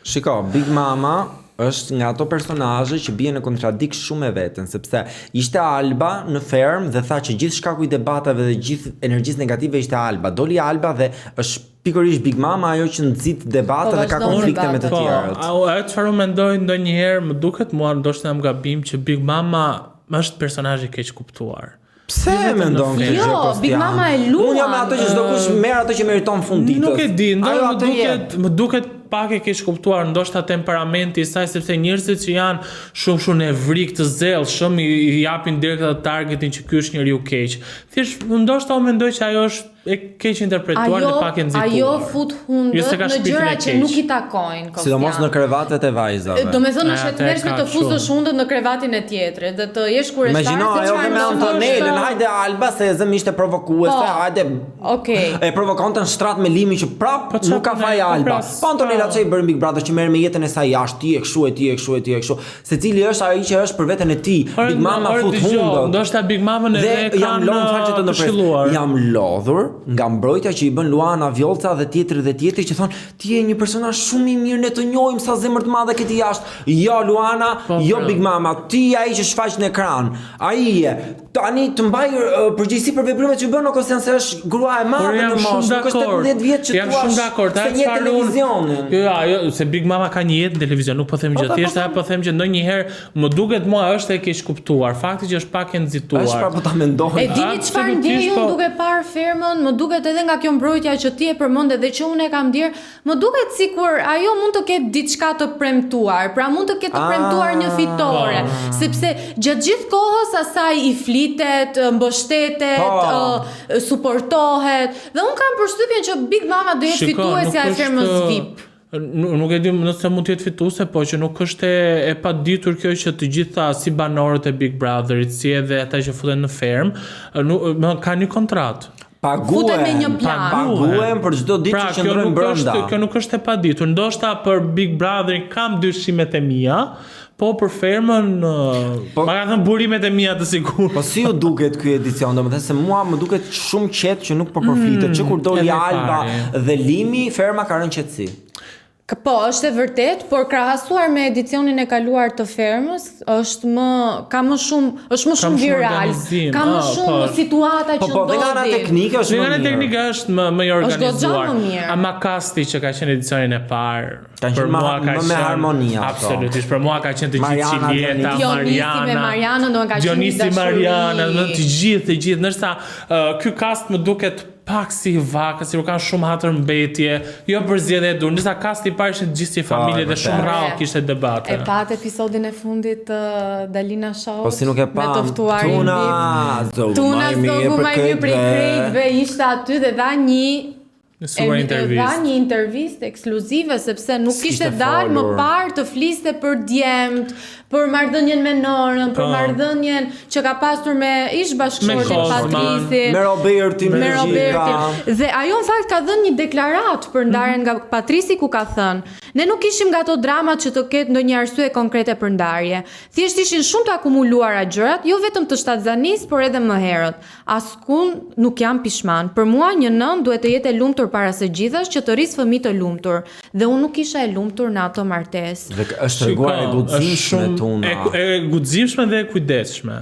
Speaker 1: Shiko, Big Mama është nga ato personazhe që bie në kontradikt shumë me veten, sepse ishte Alba në fermë dhe tha që gjithë shkaku i debateve dhe gjithë energjisë negative ishte Alba. Doli Alba dhe është pikërisht Big Mama ajo që nxit debate
Speaker 4: Po,
Speaker 1: dhe ka
Speaker 4: vazhdon
Speaker 1: konflikte me të
Speaker 4: debate.
Speaker 3: Po,
Speaker 1: tjerët.
Speaker 3: a- ajo çfarë unë mendoj ndonjëherë, më duket mua ndoshta jam gabim që Big Mama është personazh i keq kuptuar.
Speaker 1: Pse e mendon këtë
Speaker 4: Jo,
Speaker 1: gjë Kostian?
Speaker 4: Big Mama e luan.
Speaker 1: Unë jam me ato që çdo kush merr ato që meriton fund ditës.
Speaker 3: Nuk e di, ndoshta
Speaker 1: Ajo
Speaker 3: më
Speaker 1: atë
Speaker 3: duket,
Speaker 1: jep.
Speaker 3: më duket pak e keq kuptuar, ndoshta temperamenti i saj sepse njerëzit që janë shumë shumë nevrik të zellshëm i, i japin direkt atë targetin që ky është njeriu keq. Thjesht ndoshta unë mendoj që ajo është e keq interpretuar dhe pak e nxituar.
Speaker 4: ajo fut
Speaker 3: Jo se
Speaker 4: hundët
Speaker 3: ka
Speaker 4: në
Speaker 3: shpirtin
Speaker 4: gjëra
Speaker 3: e
Speaker 4: që
Speaker 3: keq.
Speaker 4: nuk i takojnë Kostian.
Speaker 1: Sidomos në krevatet e vajzave.
Speaker 4: Do me thënë
Speaker 3: E,
Speaker 4: është e
Speaker 3: atë e
Speaker 4: tmerrshme
Speaker 3: ka
Speaker 4: të
Speaker 3: kështu.
Speaker 4: fusësh hundët në krevatin e tjetrit dhe të jesh kureshtar
Speaker 1: Imagjino
Speaker 4: se
Speaker 1: ajo
Speaker 4: çfarë
Speaker 1: dhe me
Speaker 4: ndodh.
Speaker 1: Antonelën, hajde Alba se e zëm ishte provokuese,
Speaker 4: Po.
Speaker 1: hajde.
Speaker 4: Okej.
Speaker 1: E provokonte në shtrat me limin që prap
Speaker 3: Po çfarë
Speaker 1: nuk ka
Speaker 3: pune,
Speaker 1: faj
Speaker 3: po
Speaker 1: Alba.
Speaker 3: pra,
Speaker 1: Po Antonela
Speaker 3: s'ka.
Speaker 1: çe i bërë Big Brother që merr me jetën e saj jashtë, ti e kështu e ti e kështu e ti e kështu. Secili është ai që është për veten e tij.
Speaker 3: Ore,
Speaker 1: Big Mama
Speaker 3: ore,
Speaker 1: fut
Speaker 3: dëgjo,
Speaker 1: hundët.
Speaker 3: Ndoshta Big Mamën edhe
Speaker 1: Dhe
Speaker 3: e
Speaker 1: jam
Speaker 3: kanë
Speaker 1: lodhur, fal që të ndërpres.
Speaker 3: këshilluar.
Speaker 1: Jam lodhur nga mbrojtja që i bën Luana Vjollca dhe tjetri dhe tjetri që thon ti je një personazh shumë i mirë, ne të njohim sa zemër të madhe ke ti jashtë. Jo Luana,
Speaker 3: Po,
Speaker 1: jo
Speaker 3: pra.
Speaker 1: Big Mama, ti je ai që shfaq në ekran. Ai je. Tani të mbaj uh, përgjegjësi për veprimet që bën o Kostian se është grua e
Speaker 3: Por
Speaker 1: madhe
Speaker 3: jam
Speaker 1: në
Speaker 3: shumë
Speaker 1: moshë, nuk është
Speaker 3: dakord.
Speaker 1: 18 vjeç që
Speaker 3: Jam
Speaker 1: thua
Speaker 3: shumë dakord.
Speaker 1: Se
Speaker 3: Ajo
Speaker 1: një
Speaker 3: çfarë unë-
Speaker 1: televizionin.
Speaker 3: Jo, jo, ajo se Big Mama ka një jetë në televizion, nuk po them gjë.
Speaker 1: Po, po,
Speaker 3: Thjesht
Speaker 1: po,
Speaker 3: ajo po them që ndonjëherë më duket mua është e keq kuptuar. Fakti që është pak e nxituar.
Speaker 1: Është pra po ta mendoj.
Speaker 4: E dini çfarë ndjej
Speaker 3: Absolutisht,
Speaker 4: unë
Speaker 3: po.
Speaker 4: duke parë fermën, më duket edhe nga kjo mbrojtja që ti e përmende dhe që unë e kam ndjer, më duket sikur ajo mund të ketë diçka të premtuar, pra mund të ketë të premtuar një fitore,
Speaker 1: Ah.
Speaker 4: sepse gjatë gjithë kohës asaj i flitet, mbështetet,
Speaker 1: Po.
Speaker 4: ë, suportohet dhe unë kam përshtypjen që Big Mama do jetë
Speaker 3: Shiko,
Speaker 4: fituesja
Speaker 3: nuk
Speaker 4: e
Speaker 3: është,
Speaker 4: fermës VIP.
Speaker 3: Nuk, nuk e di nëse mund të jetë fituese, po që nuk është e, e paditur kjo që të gjitha si banorët e Big Brotherit, si edhe ata që futen në fermë, nuk më, kanë një kontratë.
Speaker 1: Paguhen.
Speaker 4: Futen me një plan.
Speaker 1: Paguhen për çdo ditë
Speaker 3: Pra,
Speaker 1: që
Speaker 3: kjo
Speaker 1: qëndrojnë
Speaker 3: nuk
Speaker 1: brenda.
Speaker 3: është, kjo nuk është e paditur. Ndoshta për Big Brotherin kam dyshimet e mia, po për fermën
Speaker 1: Po-
Speaker 3: po, ma kanë thënë burimet e mia të sigurt.
Speaker 1: Po si ju duket ky edicion, domethënë se mua më duket shumë qetë që nuk po përflitet, që kur doli
Speaker 3: edhe e
Speaker 1: Alba
Speaker 3: pari.
Speaker 1: dhe Limi, ferma ka rënë qetësi.
Speaker 4: K- Po, është e vërtet, por krahasuar me edicionin e kaluar të fermës, është më ka më shumë, është më
Speaker 3: Ka
Speaker 4: shumë
Speaker 3: më shumë
Speaker 4: viral,
Speaker 3: organizim,
Speaker 4: ka më
Speaker 3: ah,
Speaker 4: shumë
Speaker 3: po.
Speaker 4: situata
Speaker 1: Po
Speaker 4: që
Speaker 1: po, dhe nga ana
Speaker 4: ndodhin.
Speaker 1: teknike është
Speaker 3: Nga
Speaker 1: më
Speaker 3: ana
Speaker 1: mirë.
Speaker 3: teknike është më më i
Speaker 4: Është goxha
Speaker 3: organizuar.
Speaker 4: më mirë.
Speaker 3: Ama kasti që ka qenë edicionin e parë,
Speaker 1: Kanë
Speaker 3: për
Speaker 1: qenë ma-
Speaker 3: mua ka
Speaker 1: më me
Speaker 3: qenë-
Speaker 1: harmoni ato.
Speaker 3: Absolutisht, për mua ka qenë të gjithë
Speaker 1: Mariana,
Speaker 3: Qilieta,
Speaker 4: Dionisi
Speaker 3: Mariana.
Speaker 4: me Marianën, do ka qenë
Speaker 3: Dionisi
Speaker 4: dashuri.
Speaker 3: Mariana, do të gjithë, të gjithë, ndërsa uh, ky kast më duket pak si vakë, si kanë shumë hatër mbetje, jo për zgjedhje e dur, ndërsa kasti i parë ishin të gjithë si familje dhe
Speaker 1: vërtet.
Speaker 3: shumë rrallë kishte debate.
Speaker 4: E pat episodin e fundit të Dalina Show.
Speaker 1: Po si nuk e
Speaker 4: Me
Speaker 1: pam.
Speaker 4: të ftuarin
Speaker 1: Tuna,
Speaker 4: VIP.
Speaker 1: zogu
Speaker 4: Tuna
Speaker 1: ma i mirë
Speaker 4: zogu
Speaker 1: për
Speaker 4: ma i mirë prej
Speaker 1: krejtve.
Speaker 4: krejtve ishte aty dhe dha një.
Speaker 3: Super
Speaker 4: E,
Speaker 3: intervistë.
Speaker 4: Dha një intervistë ekskluzive sepse nuk kishte dalë më
Speaker 1: folur.
Speaker 4: parë të fliste për djemt, për marrëdhënien me Norën, për
Speaker 3: Po.
Speaker 4: marrëdhënien që ka pasur me ish bashkëshortin
Speaker 3: Me Kozman.
Speaker 4: Patrisin.
Speaker 1: Me Robertin,
Speaker 4: me
Speaker 1: me
Speaker 4: Robertin.
Speaker 1: Robertin.
Speaker 4: Dhe ajo në fakt ka dhënë një deklaratë për ndarjen nga Patrisi ku ka thënë: "Ne nuk ishim nga ato dramat që të ketë ndonjë arsye konkrete për ndarje. Thjesht ishin shumë të akumuluara gjërat, jo vetëm të shtatzanisë, por edhe më herët. Askund nuk jam pishman. Për mua një nënë duhet të jetë e lumtur para së gjithash që të rrisë fëmijë të lumtur. Dhe unë nuk isha e lumtur në ato martesë.
Speaker 1: Dhe është treguar e
Speaker 3: Shiko,
Speaker 1: guximshme
Speaker 3: është shumë
Speaker 1: Tuna.
Speaker 3: E, e guximshme dhe e kujdesshme.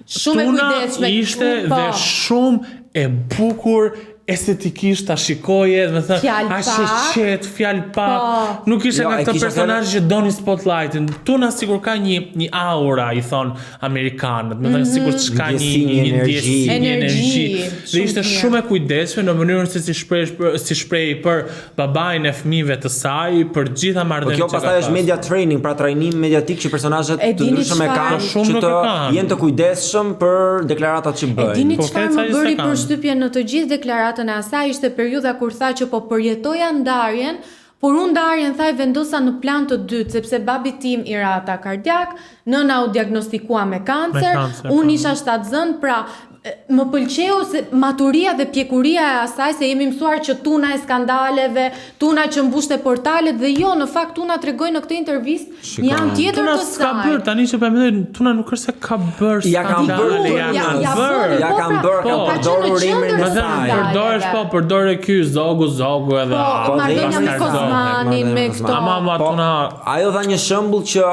Speaker 4: Shumë e
Speaker 3: Tuna
Speaker 4: kujdesshme,
Speaker 3: ishte
Speaker 4: po.
Speaker 3: dhe shumë e bukur estetikisht ta shikoje, do të thënë,
Speaker 4: Fjalë
Speaker 3: aq e
Speaker 4: pak.
Speaker 3: qetë, fjalë pak.
Speaker 4: Po.
Speaker 3: Nuk ishte
Speaker 1: Jo,
Speaker 3: nga
Speaker 1: e
Speaker 3: këto
Speaker 1: kisha
Speaker 3: personazhe që donin spotlightin. Tuna sikur ka një një aura, i thon amerikanët, do të thënë sikur çka një
Speaker 1: Ndjesi,
Speaker 3: një
Speaker 1: një
Speaker 3: një ndjesi,
Speaker 1: energji.
Speaker 3: një
Speaker 4: Energji,
Speaker 3: energji. Dhe
Speaker 4: shumë
Speaker 3: ishte
Speaker 4: të mirë.
Speaker 3: shumë e kujdesshme në mënyrën se si shpreh si shprehej për babain e fëmijëve të saj, për gjitha
Speaker 1: Po
Speaker 3: marrëdhëniet
Speaker 1: kjo
Speaker 3: që ka
Speaker 1: pastaj është
Speaker 3: pasur.
Speaker 1: media training, pra trajnim mediatik që personazhet
Speaker 4: E
Speaker 1: të
Speaker 4: dini
Speaker 1: ndryshëm e
Speaker 4: çfarë?
Speaker 1: kanë
Speaker 3: Po shumë
Speaker 1: që
Speaker 3: nuk
Speaker 1: të
Speaker 3: e kanë.
Speaker 1: jenë të kujdesshëm për deklaratat që
Speaker 4: E
Speaker 1: bëjnë.
Speaker 4: dini
Speaker 3: Po,
Speaker 4: çfarë
Speaker 3: flet
Speaker 4: më
Speaker 3: sa
Speaker 4: bëri
Speaker 3: ishte kanë.
Speaker 4: përshtypje në të gjithë deklaratën e asaj ishte periudha kur tha që po përjetoja ndarjen, por unë ndarjen tha e vendosa në plan të dytë sepse babi tim i ra atak kardiak, nëna u diagnostikua me kancer,
Speaker 3: Me kancer,
Speaker 4: unë
Speaker 3: po.
Speaker 4: isha shtatzën, pra e, më pëlqeu se maturia dhe pjekuria e asaj se jemi mësuar që tuna e skandaleve, tuna që mbushte portalet dhe jo, në fakt tuna tregoi në këtë intervistë një anë tjetër
Speaker 3: Tuna
Speaker 4: të
Speaker 3: s'ka
Speaker 4: saj.
Speaker 3: bërë, tani që po e mendoj, Tuna nuk është se ka bërë
Speaker 1: Ja kanë
Speaker 3: skandale,
Speaker 1: bërë,
Speaker 3: ja
Speaker 4: ja,
Speaker 3: kanë
Speaker 4: ja
Speaker 3: bërë.
Speaker 4: bëri,
Speaker 1: Ja
Speaker 4: po
Speaker 1: kanë
Speaker 4: pra,
Speaker 1: bërë,
Speaker 3: kanë
Speaker 4: ka qenë në
Speaker 1: përdorur emrin
Speaker 4: qendër
Speaker 1: e
Speaker 3: Më
Speaker 4: të
Speaker 3: thënë,
Speaker 1: saj.
Speaker 3: përdorësh po, përdore ky zogu, zogu edhe
Speaker 4: Po,
Speaker 3: a,
Speaker 1: Po,
Speaker 4: marrëdhënia me
Speaker 1: dhe-
Speaker 4: Kozmanin, me këto.
Speaker 3: Ama ma
Speaker 1: Po,
Speaker 3: Tuna
Speaker 1: ajo dha një shembull që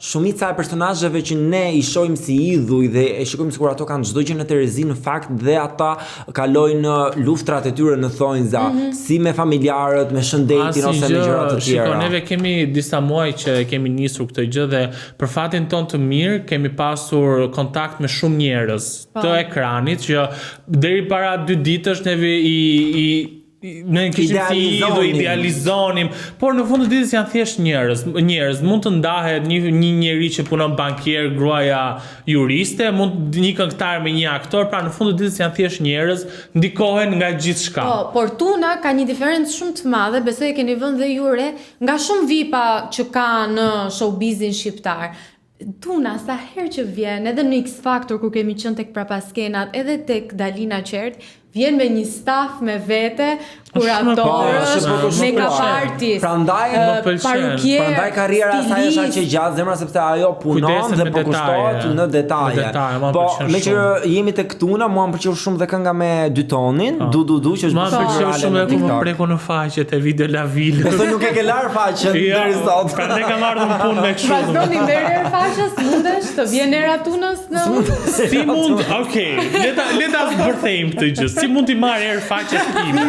Speaker 1: shumica e personazheve që ne i shohim si idhuj dhe e shikojmë sikur ato kanë çdo gjë në terezi në fakt dhe ata kalojnë luftrat e tyre në thonjza,
Speaker 4: Mhm.
Speaker 1: si me familjarët, me shëndetin
Speaker 3: Asnjë
Speaker 1: ose me
Speaker 3: gjë,
Speaker 1: gjëra të tjera.
Speaker 3: Shiko, neve kemi disa muaj që e kemi nisur këtë gjë dhe për fatin ton të mirë kemi pasur kontakt me shumë njerëz
Speaker 4: Po.
Speaker 3: të ekranit që deri para dy ditësh neve i i i- ne kishim si idhuj,
Speaker 1: Idealizonim.
Speaker 3: idealizonim, por në fund të ditës janë thjesht njerëz, njerëz mund të ndahet një një njeri që punon bankier, gruaja juriste, mund një këngëtar me një aktor, pra në fund të ditës janë thjesht njerëz, ndikohen nga gjithçka.
Speaker 4: Po, por Tuna ka një diferencë shumë të madhe, besoj e keni vënë dhe ju re, nga shumë vipa që ka në showbizin shqiptar. Tuna sa herë që vjen, edhe në X Factor kur kemi qenë tek prapaskenat, edhe tek Dalina Qert, vjen me një staf me vete,
Speaker 3: Shumë e
Speaker 4: kuratorësh,
Speaker 1: Po, është e
Speaker 4: make-up
Speaker 1: përkushtuar.
Speaker 4: artist,
Speaker 1: Prandaj-
Speaker 4: ë,
Speaker 3: Më pëlqen.
Speaker 4: parukier,
Speaker 1: Prandaj karriera e saj është aq e
Speaker 4: stilist.
Speaker 1: gjatë zemra sepse ajo punon
Speaker 3: Kujdeset
Speaker 1: dhe
Speaker 3: me
Speaker 1: përkushtohet
Speaker 3: detaje.
Speaker 1: në detaje.
Speaker 3: Në detaje, mua më
Speaker 1: Po,
Speaker 3: pëlqen
Speaker 1: me që jemi tek Tuna, mua më pëlqeu shumë dhe kënga me Dytonin, Du Du Du që është
Speaker 3: Ma
Speaker 1: bërë
Speaker 3: pëlqeu
Speaker 1: virale
Speaker 3: shumë
Speaker 1: në
Speaker 3: edhe kur më
Speaker 1: TikTok.
Speaker 3: preku në faqe te video La Ville.
Speaker 1: Besoj nuk e ke larë faqen
Speaker 3: Jo,
Speaker 1: deri sot.
Speaker 3: Prandaj kam ardhur në punë me kështu.
Speaker 4: Vazhdoni merr erë faqes, mundesh të vjen era Tunës në
Speaker 3: Si mund, okay, le ta le ta zbërthejmë këtë gjë. Si mund t'i marr erë faqes time?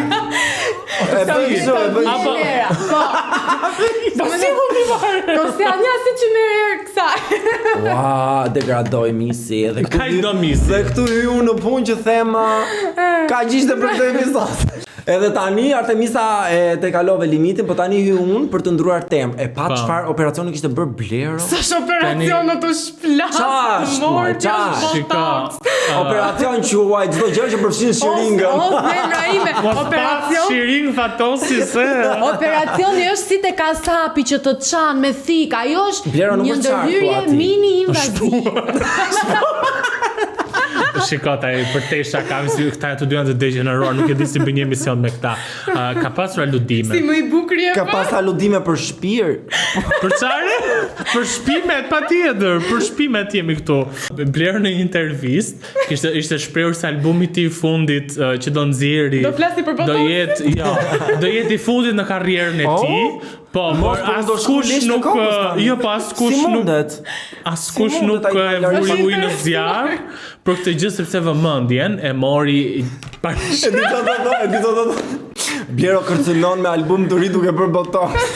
Speaker 1: E bëj kështu, e bëj
Speaker 3: Apo-
Speaker 4: vjen era. Po.
Speaker 3: Po si mund t'i marr?
Speaker 4: Po si anja si që merr erë kësaj.
Speaker 1: Ua, degradoi misi edhe këtu.
Speaker 3: Kaq do misi.
Speaker 1: Dhe këtu hyu në punë që them ka gjishte për këtë episod. Edhe tani Artemisa e te kalove limitin, po tani hy unë për të ndruar temë. E pa
Speaker 3: Pa.
Speaker 1: çfarë operacioni kishte bërë Blero?
Speaker 4: Është operacion në të shplas.
Speaker 1: Qa është, moj, qa është?
Speaker 3: Shiko.
Speaker 1: Operacion quaj çdo gjë që përfshin shiringën.
Speaker 4: O, zemra ime,
Speaker 3: Mos pa
Speaker 4: operacion
Speaker 3: shiring fatosi se.
Speaker 4: Operacioni është si te kasapi që të çan me thik, ajo është
Speaker 1: Blero nuk
Speaker 4: një
Speaker 1: është çarë,
Speaker 4: ndërhyrje
Speaker 1: thua ti.
Speaker 4: mini invazive.
Speaker 3: Shiko ta për te shakam si këta të dy janë të degeneruar, nuk e di si bën një emision me këta. Uh, ka pasur aludime.
Speaker 4: Si më i bukri e
Speaker 1: Ka pas aludime për shpirt.
Speaker 3: Për çfarë? Për shpimet patjetër, për shpimet jemi këtu. Blero në një intervistë kishte ishte shprehur se albumi i tij i fundit uh, që do nxjerri
Speaker 4: Do flasi për
Speaker 3: Do
Speaker 4: botox?
Speaker 3: jetë, jo, do jetë i fundit në karrierën e
Speaker 1: Oh?
Speaker 3: tij. Po,
Speaker 1: Mos,
Speaker 3: por
Speaker 1: po unë do shku
Speaker 3: askush
Speaker 1: lisht në
Speaker 3: nuk
Speaker 1: kokës
Speaker 3: uh,
Speaker 1: tani.
Speaker 3: jo, po askush
Speaker 1: Si
Speaker 3: nuk
Speaker 1: mundet?
Speaker 3: askush
Speaker 1: Si mundet
Speaker 3: nuk
Speaker 1: ai
Speaker 3: e
Speaker 1: ta
Speaker 3: vuri
Speaker 1: largoj?
Speaker 3: ujë në zjarr për këtë gjë sepse vëmendjen e mori
Speaker 1: E di çfarë do të, e di çfarë do të. Blero kërcënon me album të ri duke bërë botox.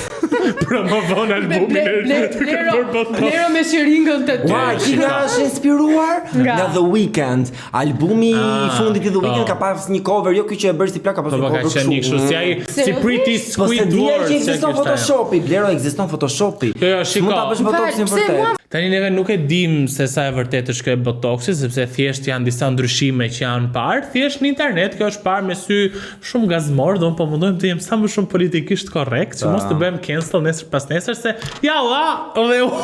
Speaker 3: promovon albumin e ri duke
Speaker 4: Blero,
Speaker 3: bërë botox.
Speaker 4: Blero me shiringën të ty.
Speaker 1: Ua,
Speaker 3: shiko.
Speaker 1: kina është inspiruar
Speaker 4: Nga?
Speaker 1: nga The Weeknd. Albumi i
Speaker 3: Ah,
Speaker 1: fundit i The
Speaker 3: po.
Speaker 1: Weeknd ka pas një cover, jo ky që e bëri si plak, ka pas
Speaker 3: Po
Speaker 1: një
Speaker 3: po ka
Speaker 1: cover
Speaker 3: qenë një kështu si ai si
Speaker 4: Seriozisht?
Speaker 3: Pretty
Speaker 1: Po se dija
Speaker 3: Squidward.
Speaker 1: që ekziston
Speaker 3: si e kishte ajo.
Speaker 1: Photoshopi, Blero ekziston Photoshopi.
Speaker 3: Jo, jo, shiko.
Speaker 1: Mund ta bësh
Speaker 4: Fal,
Speaker 1: Photoshopin
Speaker 4: pse mua
Speaker 1: vërtet.
Speaker 3: Tani neve nuk e dim se sa e vërtetë është kjo e botoksit, sepse thjesht janë disa ndryshime që janë parë, thjesht në internet kjo është parë me sy shumë gazmor dhe unë po mundohem të jem sa më shumë politikisht korrekt, që mos të bëhem cancel nesër pas nesër se jalla dhe unë.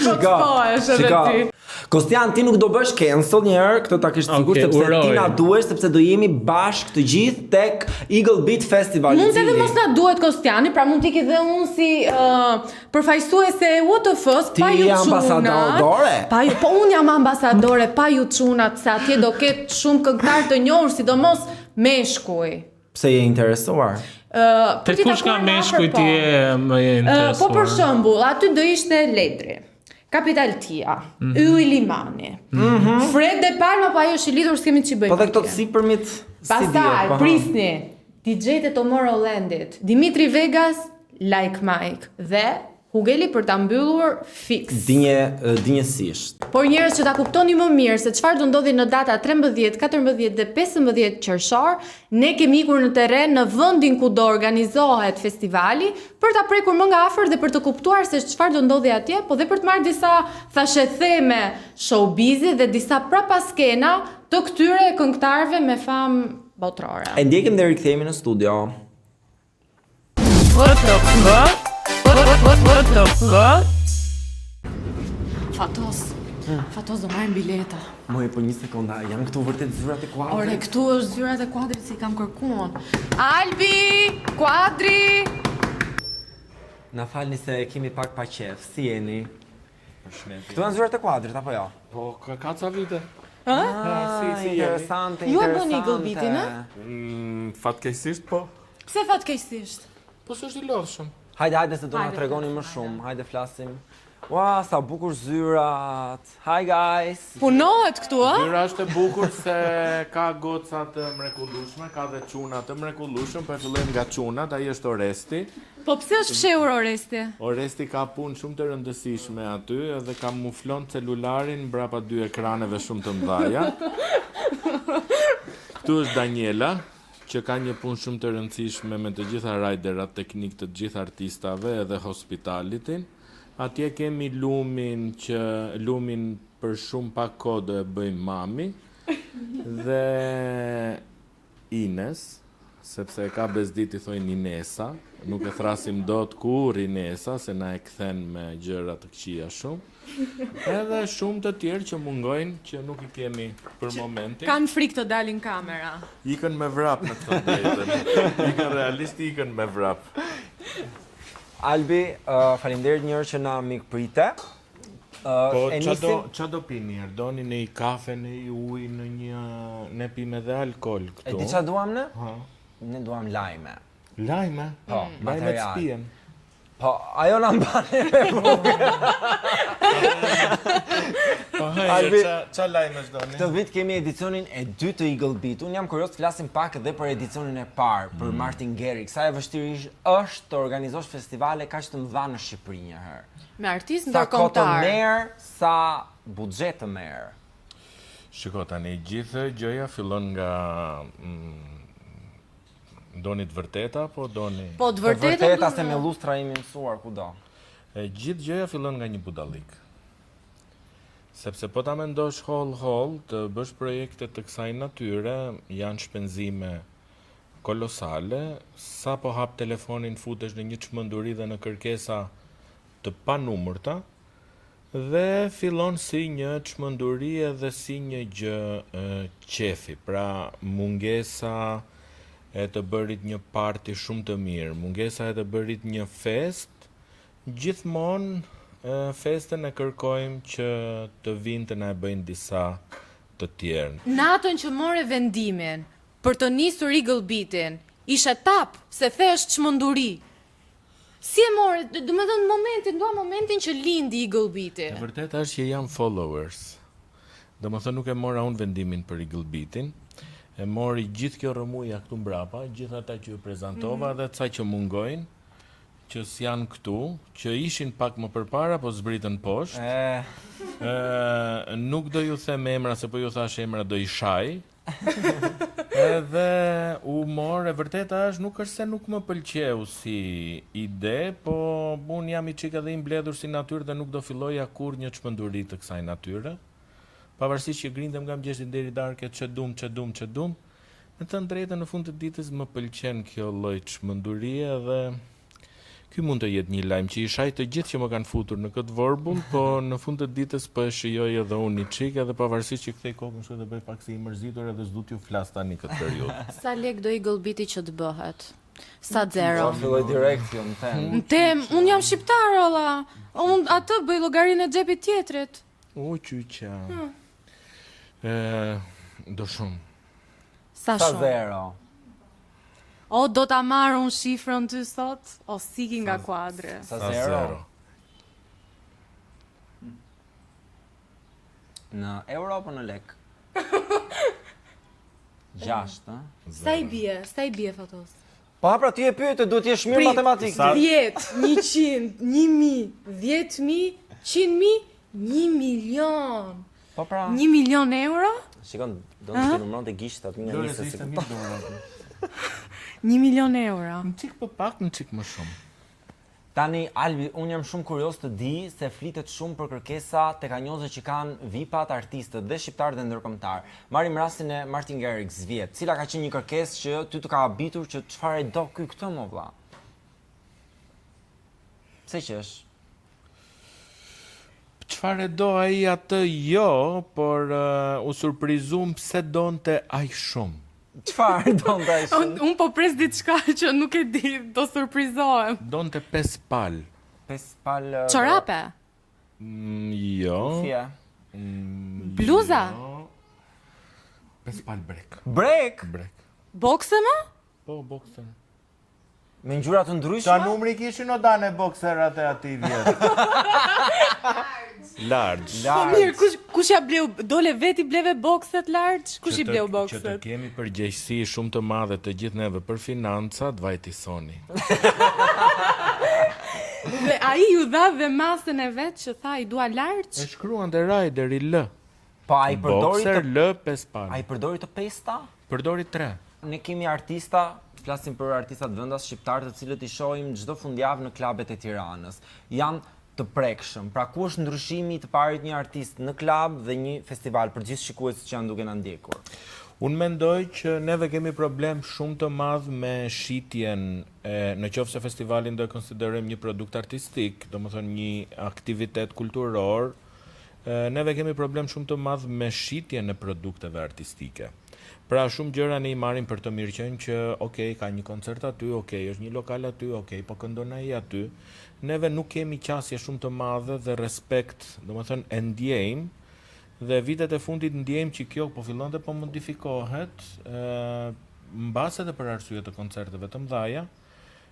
Speaker 4: Po të pohesh edhe ti.
Speaker 1: Kostian, ti nuk do bësh cancel një herë, këtë ta kesh sigurt
Speaker 3: Okej,
Speaker 1: sepse
Speaker 3: uroj.
Speaker 1: ti na duhesh sepse do jemi bashkë të gjithë tek Eagle Beat Festival. i
Speaker 4: Mund edhe
Speaker 1: cili-
Speaker 4: mos na duhet Kostiani, pra mund t'iki dhe unë si uh, përfaqësuese e WTF-s
Speaker 1: Ti
Speaker 4: pa ju
Speaker 1: je
Speaker 4: çunat.
Speaker 1: ambasadore.
Speaker 4: Pa ju, po unë jam ambasadore pa ju çunat, se atje do ketë shumë këngëtar të njohur, sidomos meshkuj.
Speaker 1: Pse je interesuar?
Speaker 4: Ë,
Speaker 3: Te
Speaker 4: për t'i
Speaker 3: kush ka
Speaker 4: takuar nga afër,
Speaker 3: meshkuj
Speaker 4: po.
Speaker 3: ti je më je
Speaker 4: Ë,
Speaker 3: interesuar?
Speaker 4: po për shembull, aty do ishte Ledri. Kapital Tia,
Speaker 3: Mhm.
Speaker 4: Ylli Limani, Fred De Palma, po ajo është i lidhur, s'kemi ç'i bëjmë.
Speaker 1: Po dhe këto
Speaker 4: atje.
Speaker 1: të sipërmit si
Speaker 4: Pastaj,
Speaker 1: dihet, po, ha.
Speaker 4: prisni, DJ-t e Tomorrowlandit, Dimitri Vegas, Like Mike dhe Hugeli për ta mbyllur fix.
Speaker 1: Dinje dinjesisht.
Speaker 4: Por njerëz që ta kuptoni më mirë se çfarë do ndodhi në data 13, 14 dhe 15 qershor, ne kemi ikur në terren në vendin ku do organizohet festivali për ta prekur më nga afër dhe për të kuptuar se çfarë do ndodhi atje, po dhe për të marrë disa thashetheme showbizi dhe disa prapaskena të këtyre këngëtarëve me famë botërore.
Speaker 1: E ndjekim dhe rikthehemi në studio.
Speaker 5: WTF? WTF?
Speaker 4: Fatos, Fatos do marrim bileta.
Speaker 1: Moj, po një sekonda, janë këtu vërtet zyrat e kuadrit?
Speaker 4: Ore, këtu është zyrat e kuadrit si i kam kërkuar. Albi, kuadri.
Speaker 1: Na falni se e kemi pak pa qef, si jeni? Këtu janë zyrat e kuadrit, apo jo?
Speaker 6: Po, ka, ka ca vite.
Speaker 1: Ah,
Speaker 6: si, si jeni?
Speaker 1: interesante,
Speaker 4: Ju e bëni
Speaker 1: interesante.
Speaker 4: Eagle Beatin, a?
Speaker 6: Mm, fatkeqësisht po.
Speaker 4: Pse fatkeqësisht?
Speaker 6: Po s'është i lodhshëm.
Speaker 1: Hajde, hajde se do na
Speaker 4: Hajde,
Speaker 1: tregoni më
Speaker 4: flasim,
Speaker 1: shumë. Hajde flasim. Ua, sa bukur zyrat. Hi guys.
Speaker 4: Punohet këtu, ë?
Speaker 6: Zyra është e bukur se ka goca të mrekullueshme, ka dhe çuna të mrekullueshëm, po e fillojmë nga çunat, ai është Oresti.
Speaker 4: Po pse është fshehur Oresti?
Speaker 6: Oresti ka punë shumë të rëndësishme aty edhe kamuflon celularin mbrapa dy ekraneve shumë të mëdha. Këtu është Daniela, që ka një punë shumë të rëndësishme me të gjitha riderat teknik të të gjithë artistave edhe hospitalitin. Atje kemi Lumin që Lumin për shumë pak kohë do e bëjmë mami dhe Ines, sepse e ka bezdit i thojnë Inesa, nuk e thrasim dot kur Inesa, se na e kthen me gjëra të këqija shumë. Edhe shumë të tjerë që mungojnë, që nuk i kemi për momentin.
Speaker 4: Kanë frikë të dalin kamera.
Speaker 6: Ikën me vrap në këtë drejtën. Ikën realisht ikën me vrap.
Speaker 1: Albi, uh, faleminderit një herë që na mikprite. Uh,
Speaker 6: Po
Speaker 1: e
Speaker 6: ça do
Speaker 1: nisim-
Speaker 6: ça do pini herë? Doni në një kafe, në një ujë, në një ne pimë edhe alkool këtu.
Speaker 1: E di ça duam ne?
Speaker 6: Ha.
Speaker 1: Ne duam lajme.
Speaker 6: Lajme.
Speaker 1: Po,
Speaker 6: Lajme të
Speaker 1: material.
Speaker 6: spijen.
Speaker 1: Po, ajo na mban me bukë.
Speaker 6: Po hajde,
Speaker 1: Albi-
Speaker 6: ça ça lajmesh doni?
Speaker 1: Këtë vit kemi edicionin e dytë të Eagle Beat. Unë jam kurioz të flasim pak edhe për edicionin e parë, për Martin Garrix. Sa e vështirë ish- është të organizosh festivale kaq të mëdha në Shqipëri një herë.
Speaker 4: Me artistë
Speaker 1: Sa kohë të
Speaker 4: ndërkombëtar.
Speaker 1: merr, sa buxhet të merr.
Speaker 6: Shiko tani gjithë gjëja fillon nga mm, doni të vërteta apo doni
Speaker 4: Po të
Speaker 1: Të
Speaker 4: vërtetën
Speaker 1: vërteta
Speaker 4: du-
Speaker 1: se me lustra jemi mësuar kudo.
Speaker 6: E gjithë gjëja fillon nga një budallik. Sepse po ta mendosh holl holl, të bësh projekte të kësaj natyre janë shpenzime kolosale, sa po hap telefonin futesh në një çmenduri dhe në kërkesa të panumërta dhe fillon si një çmenduri edhe si një gjë e, qefi, pra mungesa e të bërit një parti shumë të mirë, mungesa e të bërit një fest, gjithmonë e, festën e kërkojmë që të vinë të na e bëjnë disa të tjerë.
Speaker 4: Natën që more vendimin për të nisur Eagle Beatin, ishe tap se the është çmenduri. Si e more, do me thënë momentin, dua momentin që lindi Eagle Beati.
Speaker 6: E vërteta është që jam followers. Do më thënë nuk e mora unë vendimin për Eagle Beatin, e mori gjithë kjo rrëmuja këtu mbrapa, gjithë ata që ju prezantova dhe ca që mungojnë, që s'janë këtu, që ishin pak më përpara, po zbritën poshtë.
Speaker 1: E,
Speaker 6: Ë, nuk do ju them emra, se po ju thash emra do i shaj. Edhe u mor, e vërteta është, nuk është se nuk më pëlqeu si ide, po unë jam i çik edhe i mbledhur si natyrë dhe nuk do filloja kurrë një çmenduri të kësaj natyre. Pavarësisht që grindem nga mëngjesi deri darkë ç'e dum, ç'e dum, ç'e dum, me thënë drejtën në fund të ditës më pëlqen kjo lloj çmendurie dhe Ky mund të jetë një lajm që i shaj të gjithë që më kanë futur në këtë vorbull, po në fund të ditës po e shijoj edhe unë një çik, edhe pavarësisht që kthej kokën kështu dhe bëj pak si i mërzitur edhe s'du t'ju flas tani këtë periudhë.
Speaker 4: Sa lek do i gëllbiti që të bëhet? Sa zero?
Speaker 1: Po filloi direkt jo në temë.
Speaker 4: Në temë, unë jam shqiptar olla. Unë atë bëj llogarinë e xhepit tjetrit.
Speaker 6: O qyqa. Hmm. Ë, do shumë.
Speaker 4: Sa
Speaker 1: Sa
Speaker 4: shumë?
Speaker 1: zero.
Speaker 4: O do ta marr unë shifrën ty sot, o s'iki nga kuadri.
Speaker 1: Sa
Speaker 6: Sa
Speaker 1: zero.
Speaker 6: zero.
Speaker 1: Në euro apo në lek? Gjashtë, ë?
Speaker 4: Sa i bie? Sa i bie Fatos?
Speaker 1: Po pra ti e pyete, duhet të jesh mirë
Speaker 4: Prit.
Speaker 1: matematikë.
Speaker 6: Sa-
Speaker 4: 10, 100, 1000, 10000, 100000, 1 milion.
Speaker 1: Po pra.
Speaker 4: 1 milion euro?
Speaker 1: Shikon, do të numëronte gishtat, një nga
Speaker 6: Lore
Speaker 1: një
Speaker 6: se
Speaker 1: se
Speaker 6: ishte
Speaker 1: si.
Speaker 6: mirë dorë.
Speaker 4: 1 milion euro.
Speaker 6: Një çik më pak, një çik më shumë.
Speaker 1: Tani Albi, unë jam shumë kurioz të di se flitet shumë për kërkesa tekanjoze që kanë VIP-at, artistët dhe shqiptarët dhe ndërkombëtar. Marrim rastin e Martin Garrix vjet. Cila ka qenë një kërkesë që ty të ka habitur që çfarë e do ky këtë mo vlla? Pse qesh?
Speaker 6: Çfarë e do ai atë jo, por uh, u surprizum pse donte aq shumë.
Speaker 1: Çfarë donte ai shumë?
Speaker 4: Unë un po pres diçka që nuk e di, do surprizohem.
Speaker 6: Donte 5 pal.
Speaker 1: Pesë pal eh,
Speaker 4: Çorape,
Speaker 6: Mm, jo.
Speaker 1: Kufje.
Speaker 6: Mm,
Speaker 4: Bluza?
Speaker 6: Jo. 5 pal brek.
Speaker 1: Brek
Speaker 6: Brek.
Speaker 4: bokse më?
Speaker 6: Po, bokser.
Speaker 1: me ngjyra të ndryshme?
Speaker 7: Qa numri kishin o dane bokserat e atij vjet?
Speaker 6: Large.
Speaker 4: Po
Speaker 1: Large.
Speaker 4: mirë, kush kush ja bleu? Dole veti bleve bokset large? Kush i
Speaker 6: Që të-
Speaker 4: bleu
Speaker 6: Që të
Speaker 4: bokset?
Speaker 6: kemi përgjegjësi shumë të madhe të gjithë neve për financat, vajti Sony.
Speaker 4: Dhe ai ju dha dhe masën e vet që tha i dua large.
Speaker 6: E shkruan te Rideri L.
Speaker 1: Po ai përdori
Speaker 6: Boxer
Speaker 1: të
Speaker 6: L 5 pal.
Speaker 1: ai përdori të pesta?
Speaker 6: Përdori 3.
Speaker 1: Ne kemi artista, flasim për artistat vendas shqiptar të cilët i shohim çdo fundjavë në klubet e Tiranës. Janë të prekshëm. Pra ku është ndryshimi i të parit një artist në klub dhe një festival për gjithë shikuesit që janë duke na ndjekur?
Speaker 6: Unë mendoj që neve kemi problem shumë të madh me shitjen e, në qoftë se festivalin do e konsiderojmë një produkt artistik, domethënë një aktivitet kulturor, e, neve kemi problem shumë të madh me shitjen e produkteve artistike. Pra shumë gjëra ne i marrim për të mirë qenë që okay, ka një koncert aty, okay, është një lokal aty, okay, po këndon ai aty. Neve nuk kemi qasje shumë të madhe dhe respekt, domethënë e ndjejmë Dhe vitet e fundit ndjejmë që kjo po fillon dhe po modifikohet, ë mbase edhe për arsye të koncerteve të mëdha,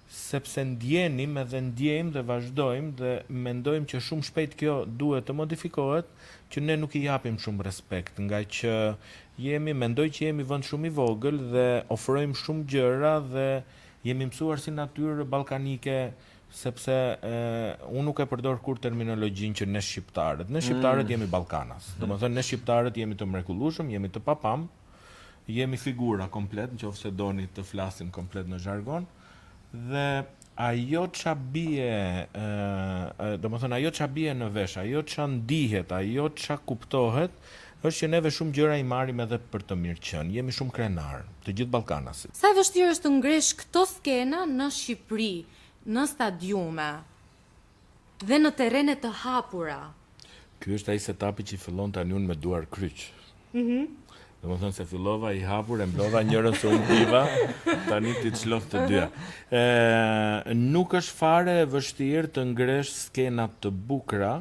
Speaker 6: sepse ndjenim edhe ndjejmë dhe vazhdojmë dhe mendojmë që shumë shpejt kjo duhet të modifikohet, që ne nuk i japim shumë respekt, nga që jemi, mendoj që jemi vend shumë i vogël dhe ofrojmë shumë gjëra dhe jemi mësuar si natyrë ballkanike sepse e, unë nuk e përdor kur terminologjinë që ne shqiptarët. Ne shqiptarët jemi ballkanas. Domethënë ne shqiptarët jemi të mrekullueshëm, jemi të papam, jemi figura komplet, nëse doni të flasim komplet në zhargon. Dhe ajo ça bie, ë, ë, domethënë ajo ça bie në vesh, ajo ça ndihet, ajo ça kuptohet, është që neve shumë gjëra i marrim edhe për të mirë qenë. Jemi shumë krenar, të gjithë ballkanasit.
Speaker 4: Sa e vështirë është të ngresh këto skena në Shqipëri, në stadiume dhe në terrene të hapura.
Speaker 6: Ky është ai setupi që fillon tani unë me duar kryq. Mhm. Do më thënë se fillova i hapur, e mblodha njërën se unë piva, tani ti të të dyja. E, nuk është fare e vështirë të ngresh skena të bukura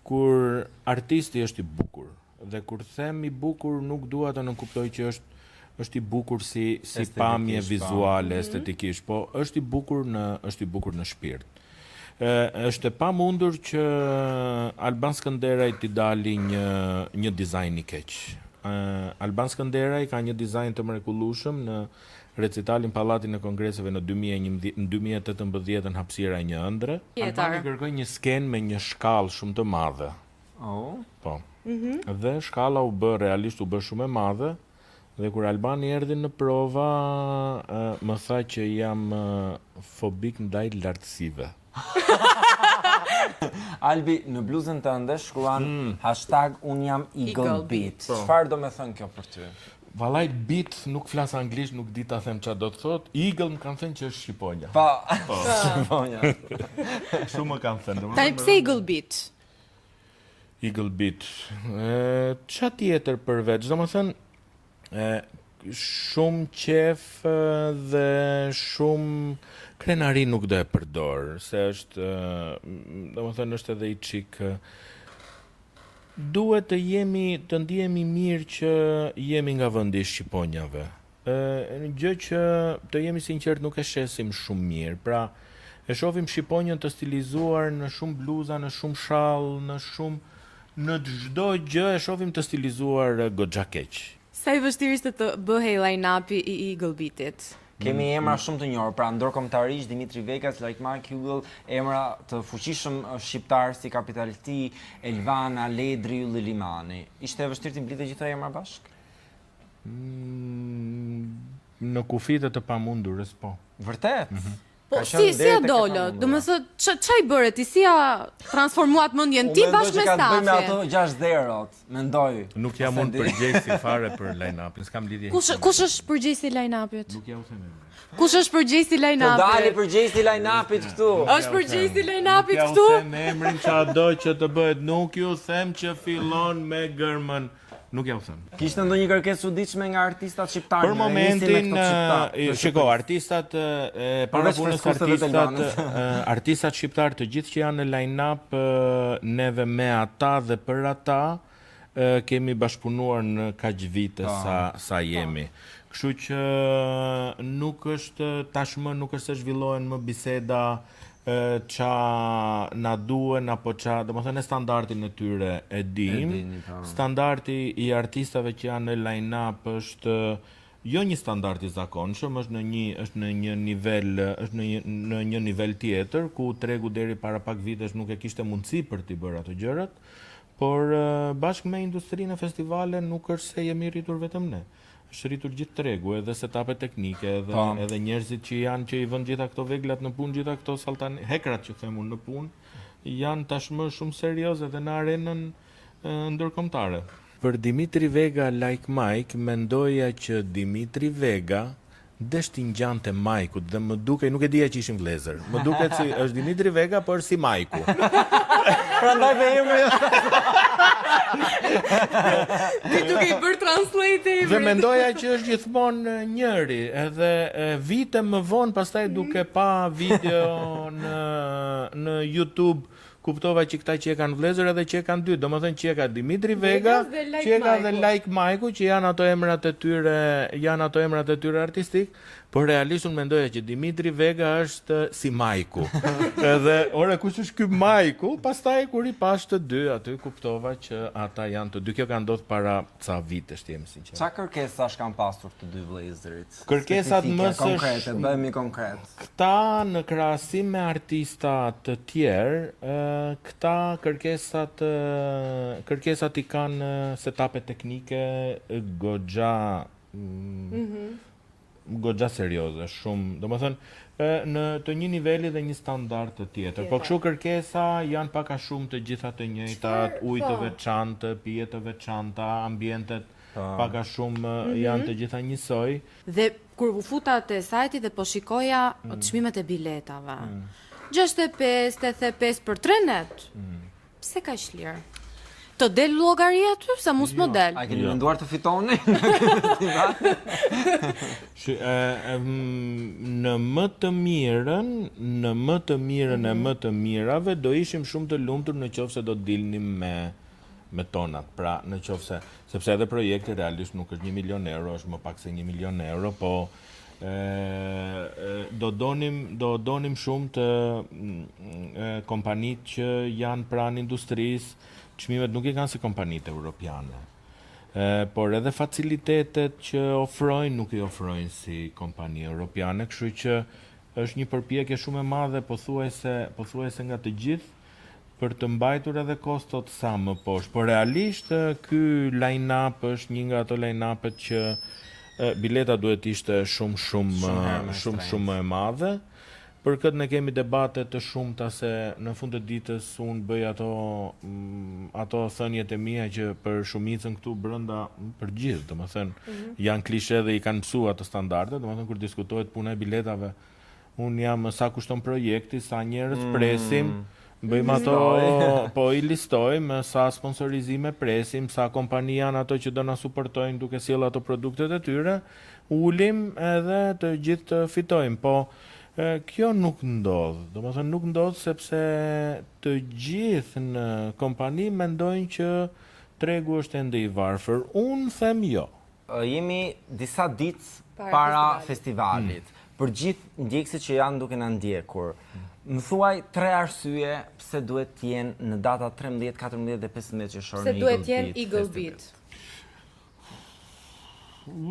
Speaker 6: kur artisti është i bukur. Dhe kur them i bukur nuk dua të nënkuptoj që është është i bukur si si pamje
Speaker 1: Estetikisht, po.
Speaker 6: vizuale, estetikisht, po është i bukur në është i bukur në shpirt. Ë është e pamundur që Alban Skënderaj t'i dali një një dizajn i keq. Ë Alban Skënderaj ka një dizajn të mrekullueshëm në recitalin Pallatin e Kongreseve në 2011 në 2018 në hapësira e një ëndre.
Speaker 4: Tjetër.
Speaker 6: Albani kërkoi një skenë me një shkallë shumë të madhe.
Speaker 1: Oh.
Speaker 6: Po. Dhe shkalla u bë realisht u bë shumë e madhe dhe kur Albani erdhi në prova më tha që jam fobik ndaj lartësive.
Speaker 1: Albi, në bluzën tënde shkruan mm. hashtag un jam Eagle, Eagle Beat. Po. Çfarë do me thënë kjo për ty?
Speaker 6: Vallai beat nuk flas anglisht, nuk di ta them çfarë do të thotë. Eagle më kanë thënë që është shqiponja.
Speaker 1: Po, po. shqiponja.
Speaker 6: Shumë më kanë thënë.
Speaker 4: Tani pse Eagle Beat?
Speaker 6: Eagle Beat. Ë, ça tjetër përveç? Domethënë, ë shumë qef dhe shumë krenari nuk do e përdor, se është, domethënë është edhe i çik duhet të jemi, të ndihemi mirë që jemi nga vendi i shqiponjave. Ë, gjë që të jemi sinqert nuk e shesim shumë mirë. Pra, e shohim shqiponjën të stilizuar në shumë bluza, në shumë shall, në shumë në çdo gjë e shohim të stilizuar goxha keq.
Speaker 4: Sa i vështirë ishte të bëhej line-up-i i Eagle Beat-it?
Speaker 1: Kemi emra shumë të njohur, pra ndërkombëtarisht Dimitri Vegas, Like Mike, Hugel, emra të fuqishëm shqiptar si Capital T, Elvana, Ledri, Ylli Limani. Ishte e vështirë t'i mblidhje gjithë këto emra bashkë?
Speaker 6: Mm, në kufijtë e të pamundurës, po.
Speaker 1: Vërtet? Mm -hmm.
Speaker 4: Po, si, si ia dolët? Domethënë, ça i bëre ti? Si ia transformuat mendjen ti bashkë me stafin?
Speaker 1: Unë mendoj që ka të bëjë me ato 6 zerot, mendoj.
Speaker 6: Nuk jam unë përgjegjësi fare për line-upin, s'kam lidhje.
Speaker 4: Kush, kush është përgjegjësi i line-upit?
Speaker 6: Nuk jua them emrin.
Speaker 4: Kush është përgjegjësi i line-upit?
Speaker 1: Të dali përgjegjësi i line-upit këtu.
Speaker 4: Është përgjegjësi i line-upit këtu?
Speaker 6: Nuk jua them emrin ça do që të bëhet, nuk ju them që fillon me gërmën. Nuk jua them.
Speaker 1: Kishte ndonjë kërkesë çuditshme nga artistat shqiptarë?
Speaker 6: Për momentin, shiko, artistat e para punës artistat, artistat shqiptarë të gjithë që janë në line-up neve me ata dhe për ata kemi bashkëpunuar në kaq vite po. sa sa jemi. Kështu që nuk është tashmë nuk është se zhvillohen më biseda ça na duhen apo ça, domethënë ne standardin e tyre e dim. Po. Standardi i artistave që janë në line-up është jo një standard i zakonshëm, është në një është në një nivel, është në një në një nivel tjetër ku tregu deri para pak vitesh nuk e kishte mundësi për t'i bërë ato gjërat, por bashkë me industrinë e festivale nuk është se jemi rritur vetëm ne. Është rritur gjithë tregu, edhe setupet teknike, edhe po. edhe njerëzit që janë që i vënë gjitha këto veglat në punë, gjitha këto saltan hekrat që them unë në punë, janë tashmë shumë serioze edhe në arenën ndërkombëtare. Për Dimitri Vega Like Mike mendoja që Dimitri Vega desh t'i ngjante Majkut dhe më dukej, nuk e dija që ishin vëllezër. Më duket si është Dimitri Vega, por si Majku.
Speaker 1: Prandaj dhe emri.
Speaker 4: Ti duke i bërë translate emrin.
Speaker 6: Dhe mendoja që është gjithmonë njëri, edhe e, vite më vonë pastaj duke pa video në në YouTube kuptova që këta që e kanë vëllezër edhe që e kanë dy, domethënë që e ka Dimitri Vega, që e ka dhe Like Mike-u, që janë ato emrat e tyre, janë ato emrat e tyre artistik, por realisht unë mendoja që Dimitri Vega është si Majku. Edhe ore kush është ky Majku? Pastaj kur i pash të dy aty kuptova që ata janë të dy. Kjo ka ndodhur para ca vitesh, të jem sinqert.
Speaker 1: Ça kërkesash kanë pasur të dy vëllezërit?
Speaker 6: Kërkesat më
Speaker 1: së konkrete, bëhemi konkret.
Speaker 6: Këta në krahasim me artista të tjerë, këta kërkesat kërkesat i kanë setupe teknike goxha mm goxha serioze, shumë, domethënë në të një niveli dhe një standard të tjetër. Po kështu kërkesa janë pak a shumë të gjitha të njëjtat, ujë të po. veçantë, pije të veçanta, ambientet Pak a shumë mm -hmm. janë të gjitha njësoj.
Speaker 4: Dhe kur u futa te sajti dhe po shikoja mm. çmimet e biletave. Mm. 65, 85 për 3 net. Mm. Pse kaq lirë? Të del llogaria aty se mu s'më jo. del.
Speaker 1: A keni jo. menduar të fitoni në këtë festival?
Speaker 6: Shi, e, e, në më të mirën, në më të mirën e mhm. më të mirave do ishim shumë të lumtur në qoftë se do dilnim me me tonat. Pra, në qoftë se, sepse edhe projekti realisht nuk është 1 milion euro, është më pak se 1 milion euro, po e, e, do donim do donim shumë të e, kompanitë që janë pranë industrisë, çmimet nuk i kanë si kompanitë europiane. E, por edhe facilitetet që ofrojnë nuk i ofrojnë si kompani europiane, kështu që është një përpjekje shumë e madhe pothuajse pothuajse nga të gjithë. për të mbajtur edhe kostot sa më poshtë. Por realisht ky line-up është një nga ato line-upet që bileta duhet të ishte shumë shumë shumë shumë më e madhe. Për këtë ne kemi debate të shumta se në fund të ditës unë bëj ato ato thëniet e mia që për shumicën këtu brenda për gjithë, domethënë mm -hmm. janë klishe dhe i kanë mësuar ato standarde, domethënë kur diskutohet puna e biletave, unë jam sa kushton projekti, sa njerëz presim, bëjmë ato, po i listojmë sa sponsorizime presim, sa kompani janë ato që do na suportojnë duke sjellë ato produktet e tyre, ulim edhe të gjithë të fitojmë, po kjo nuk ndodh. Domethënë nuk ndodh sepse të gjithë në kompani mendojnë që tregu është ende i varfër. Unë them jo.
Speaker 1: Jemi disa ditë para festivalit. Për gjithë ndjekësit që janë duke na ndjekur, më thuaj tre arsye pse duhet të jenë në data 13, 14 dhe 15 qershor
Speaker 4: në
Speaker 1: Eagle Beat.
Speaker 4: Pse duhet të jenë Eagle Beat?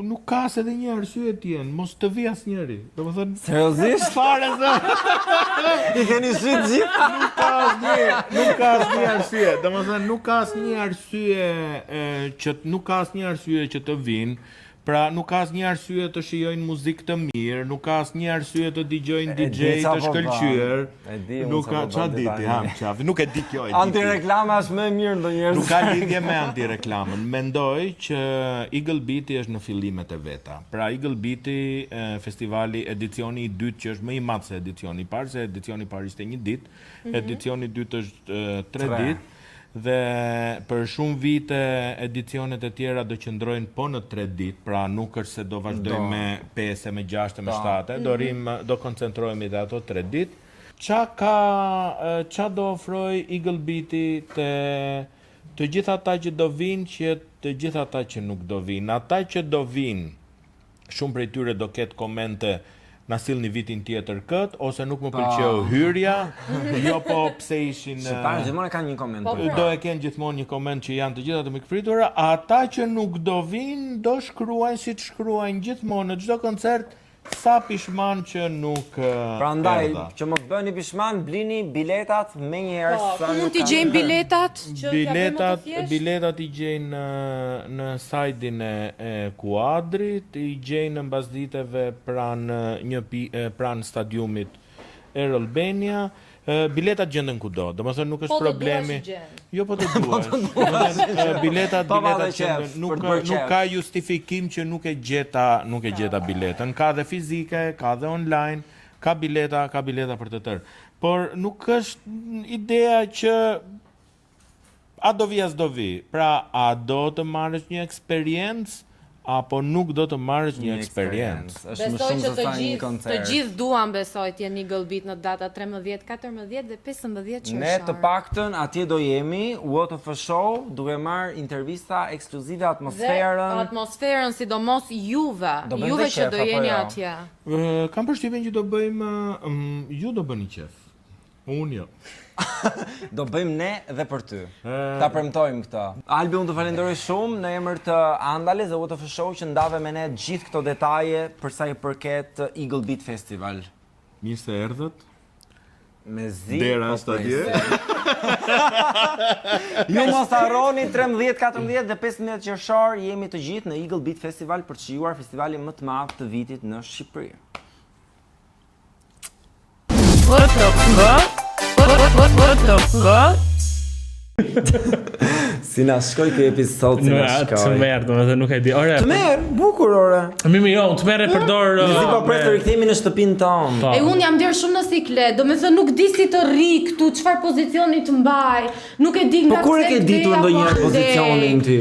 Speaker 6: Nuk ka as edhe një arsye të jenë, mos të vi asnjëri. Domethënë
Speaker 1: seriozisht
Speaker 6: fare se
Speaker 1: i keni shit gjithë.
Speaker 6: Nuk ka asnjë, nuk ka asnjë arsye. Domethënë nuk ka asnjë arsye që nuk ka asnjë arsye që të vinë. Pra nuk ka asnjë arsye të shijojnë muzikë të mirë, nuk ka asnjë arsye të dëgjojnë DJ të
Speaker 1: po
Speaker 6: shkëlqyer. Nuk ka ça di ti, ham qafi. Nuk e di kjo e di.
Speaker 1: Antireklama është më e mirë ndonjëherë.
Speaker 6: Nuk ka lidhje me antireklamën. Mendoj që Eagle Beat-i është në fillimet e veta. Pra Eagle Beat-i, festivali, edicioni i dytë që është më i madh se edicioni i parë, se edicioni i parë ishte një ditë, edicioni i dytë është 3 ditë. Dhe për shumë vite edicionet e tjera do qëndrojnë po në 3 ditë, pra nuk është se do vazhdojmë me 5, me 6, me 7, do rrim, do koncentrohemi dhe ato 3 ditë. Ça ka, ça do ofroj Eagle Beat-i te të gjithë ata që do vinë, që të gjithë ata që nuk do vinë. Ata që do vinë, shumë prej tyre do ketë komente na sillni vitin tjetër kët ose nuk më pëlqeu hyrja, jo po pse ishin
Speaker 1: Shqiptarët gjithmonë e kanë një koment.
Speaker 4: Po, pra.
Speaker 6: do e kenë gjithmonë një koment që janë të gjitha të mikpritura, ata që nuk do vinë do shkruajnë si të shkruajnë gjithmonë në çdo koncert sa pishman që nuk
Speaker 1: Prandaj,
Speaker 6: erdha.
Speaker 1: që mos bëni pishman, blini biletat menjëherë
Speaker 4: Po,
Speaker 1: sa
Speaker 4: ku
Speaker 1: nuk
Speaker 4: mund t'i
Speaker 1: kanë.
Speaker 4: gjejmë biletat që t'ja bëjmë më të
Speaker 6: Biletat,
Speaker 4: thjesht?
Speaker 6: biletat i gjejnë në, në sajtin e, e kuadrit, i gjejnë në mbasditeve pranë një pi, pranë stadiumit Air Albania. Biletat gjenden kudo, domethënë nuk është
Speaker 4: Po të duash
Speaker 6: problemi.
Speaker 4: i gjen.
Speaker 6: Jo po të duash. Domethënë biletat
Speaker 1: Po, pa
Speaker 6: biletat
Speaker 1: dhe qef,
Speaker 6: gjenden, nuk
Speaker 1: për të bërë
Speaker 6: nuk
Speaker 1: qef.
Speaker 6: ka justifikim që nuk e gjeta, nuk e gjeta biletën. Ka dhe fizike, ka dhe online, ka bileta, ka bileta për të tërë. Por nuk është ideja që a do vi a s'do vi. Pra, a do të marrësh një eksperiencë apo nuk do të marrësh një eksperiencë?
Speaker 1: Është më
Speaker 4: Besoj
Speaker 1: shumë
Speaker 4: që
Speaker 1: se
Speaker 4: të
Speaker 1: sa një
Speaker 4: gjithë, të
Speaker 1: koncert.
Speaker 4: gjithë duan besoj të jenë Eagle Beat në data 13, 14 dhe 15 qershor.
Speaker 1: Ne të paktën atje do jemi, WTF Show, duke marrë intervista ekskluzive,
Speaker 4: Dhe
Speaker 1: atmosferën.
Speaker 4: atmosferën sidomos juve,
Speaker 1: Do bëjmë
Speaker 4: juve
Speaker 1: dhe
Speaker 4: që
Speaker 1: qef,
Speaker 4: do
Speaker 1: apo
Speaker 4: jeni
Speaker 1: jo?
Speaker 4: atje.
Speaker 6: Kam përshtypjen që do bëjmë, ju do bëni qef. Unë jo.
Speaker 1: Do bëjmë ne dhe për ty. Ta premtojmë këtë. Albi, unë të falenderoj shumë në emër të Andales dhe WTF Show që ndave me ne gjithë këto detaje për sa i përket Eagle Beat Festival.
Speaker 6: Mirë se erdhët.
Speaker 1: Me zi.
Speaker 6: Dera
Speaker 1: po
Speaker 6: është atje.
Speaker 1: presim. Ju mos harroni 13, 14 dhe 15 qershor jemi të gjithë në Eagle Beat Festival për të shijuar festivalin më të madh të vitit në Shqipëri.
Speaker 5: WTF? WTF?
Speaker 1: Si na shkoi ky episod, si
Speaker 3: Në
Speaker 1: na
Speaker 3: të
Speaker 1: shkoi.
Speaker 3: merr, domethënë nuk e di. Ore,
Speaker 1: Të merr, bukur ore.
Speaker 3: Mimi jo, unë të merr e përdor
Speaker 1: Si po pres të
Speaker 3: me-
Speaker 1: rikthehemi në shtëpinë tonë.
Speaker 3: Po.
Speaker 4: E unë jam ndjerë shumë në siklet, do me thënë nuk di si të rri këtu, çfarë pozicioni të mbaj, nuk e di
Speaker 1: Po
Speaker 4: nga
Speaker 1: kur e
Speaker 4: pse
Speaker 1: ke
Speaker 4: këtej
Speaker 1: ditur
Speaker 4: apo
Speaker 1: ndonjëherë
Speaker 4: andej.
Speaker 1: pozicionin ti?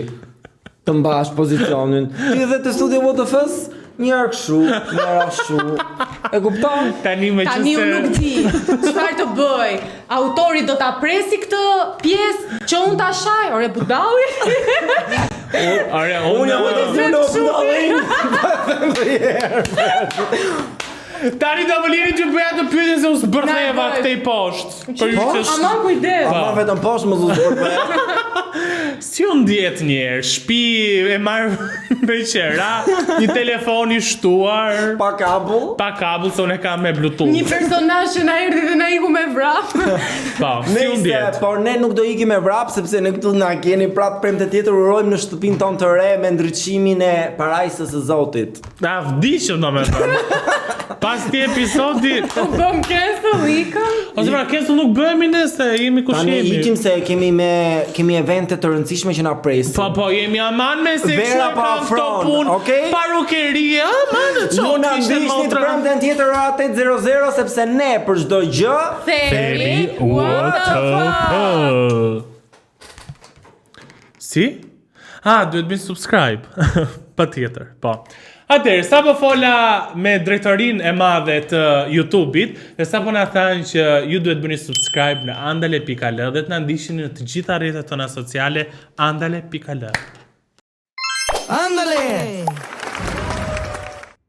Speaker 1: Të mbash pozicionin. Ti dhe të studio WTF-s, një herë kështu, një herë ashtu. E kupton?
Speaker 3: Tani me që
Speaker 4: Tani
Speaker 3: se
Speaker 4: unë nuk di çfarë të bëj. Autori do ta presi këtë pjesë që unë ta shaj, ore budalli.
Speaker 3: Ore,
Speaker 1: Unë jam
Speaker 3: unë
Speaker 1: të zulo budallin. Po e them ndonjëherë.
Speaker 3: Tani do më lini që bëja të pyetjen se u zbërtheva
Speaker 5: Na e bëj.
Speaker 3: këtej poshtë. Për ju që
Speaker 5: Ama kujdes.
Speaker 1: Ama vetëm poshtë më zë zbërtheva.
Speaker 3: Si u ndjet një herë? Shtëpi e marr me qera, një telefon i shtuar,
Speaker 1: Pa kabull.
Speaker 3: pa kabull, se unë e kam me Bluetooth.
Speaker 5: Një personazh që na erdhi dhe na iku me vrap.
Speaker 3: Po, si u
Speaker 1: Nëse,
Speaker 3: ndjet?
Speaker 1: por ne nuk do ikim me vrap sepse ne këtu na keni prapë premte tjetër urojmë në shtëpinë tonë të re me ndriçimin e parajsës së Zotit.
Speaker 3: Na vdiqëm domethënë. Pas këtij episodi,
Speaker 5: U bëm cancel, ikëm.
Speaker 3: ose pra cancel nuk bëhemi ne se jemi kush
Speaker 1: Tani
Speaker 3: jemi.
Speaker 1: ikim se kemi me kemi evente të rëndësishme që na presin.
Speaker 3: Po po jemi aman me se
Speaker 1: Vera
Speaker 3: kështu e
Speaker 1: po
Speaker 3: kam këto
Speaker 1: afron,
Speaker 3: punë.
Speaker 1: okej?
Speaker 3: Parukeria, aman e
Speaker 1: Ju na
Speaker 3: kishte
Speaker 1: ndiqni të
Speaker 3: motra.
Speaker 1: premten tjetër ora 8:00 sepse ne për çdo gjë
Speaker 5: Themi, what the fuck?
Speaker 3: Si? Ah, duhet bëjmë subscribe. Pa tjetër, po. Atëherë, sa po fola me drejtorin e madhe të YouTube-it, dhe sa po na thanë që ju duhet bëni subscribe në andale.al dhe të na ndiqni në të gjitha rrjetet tona sociale andale.al.
Speaker 8: Ándale.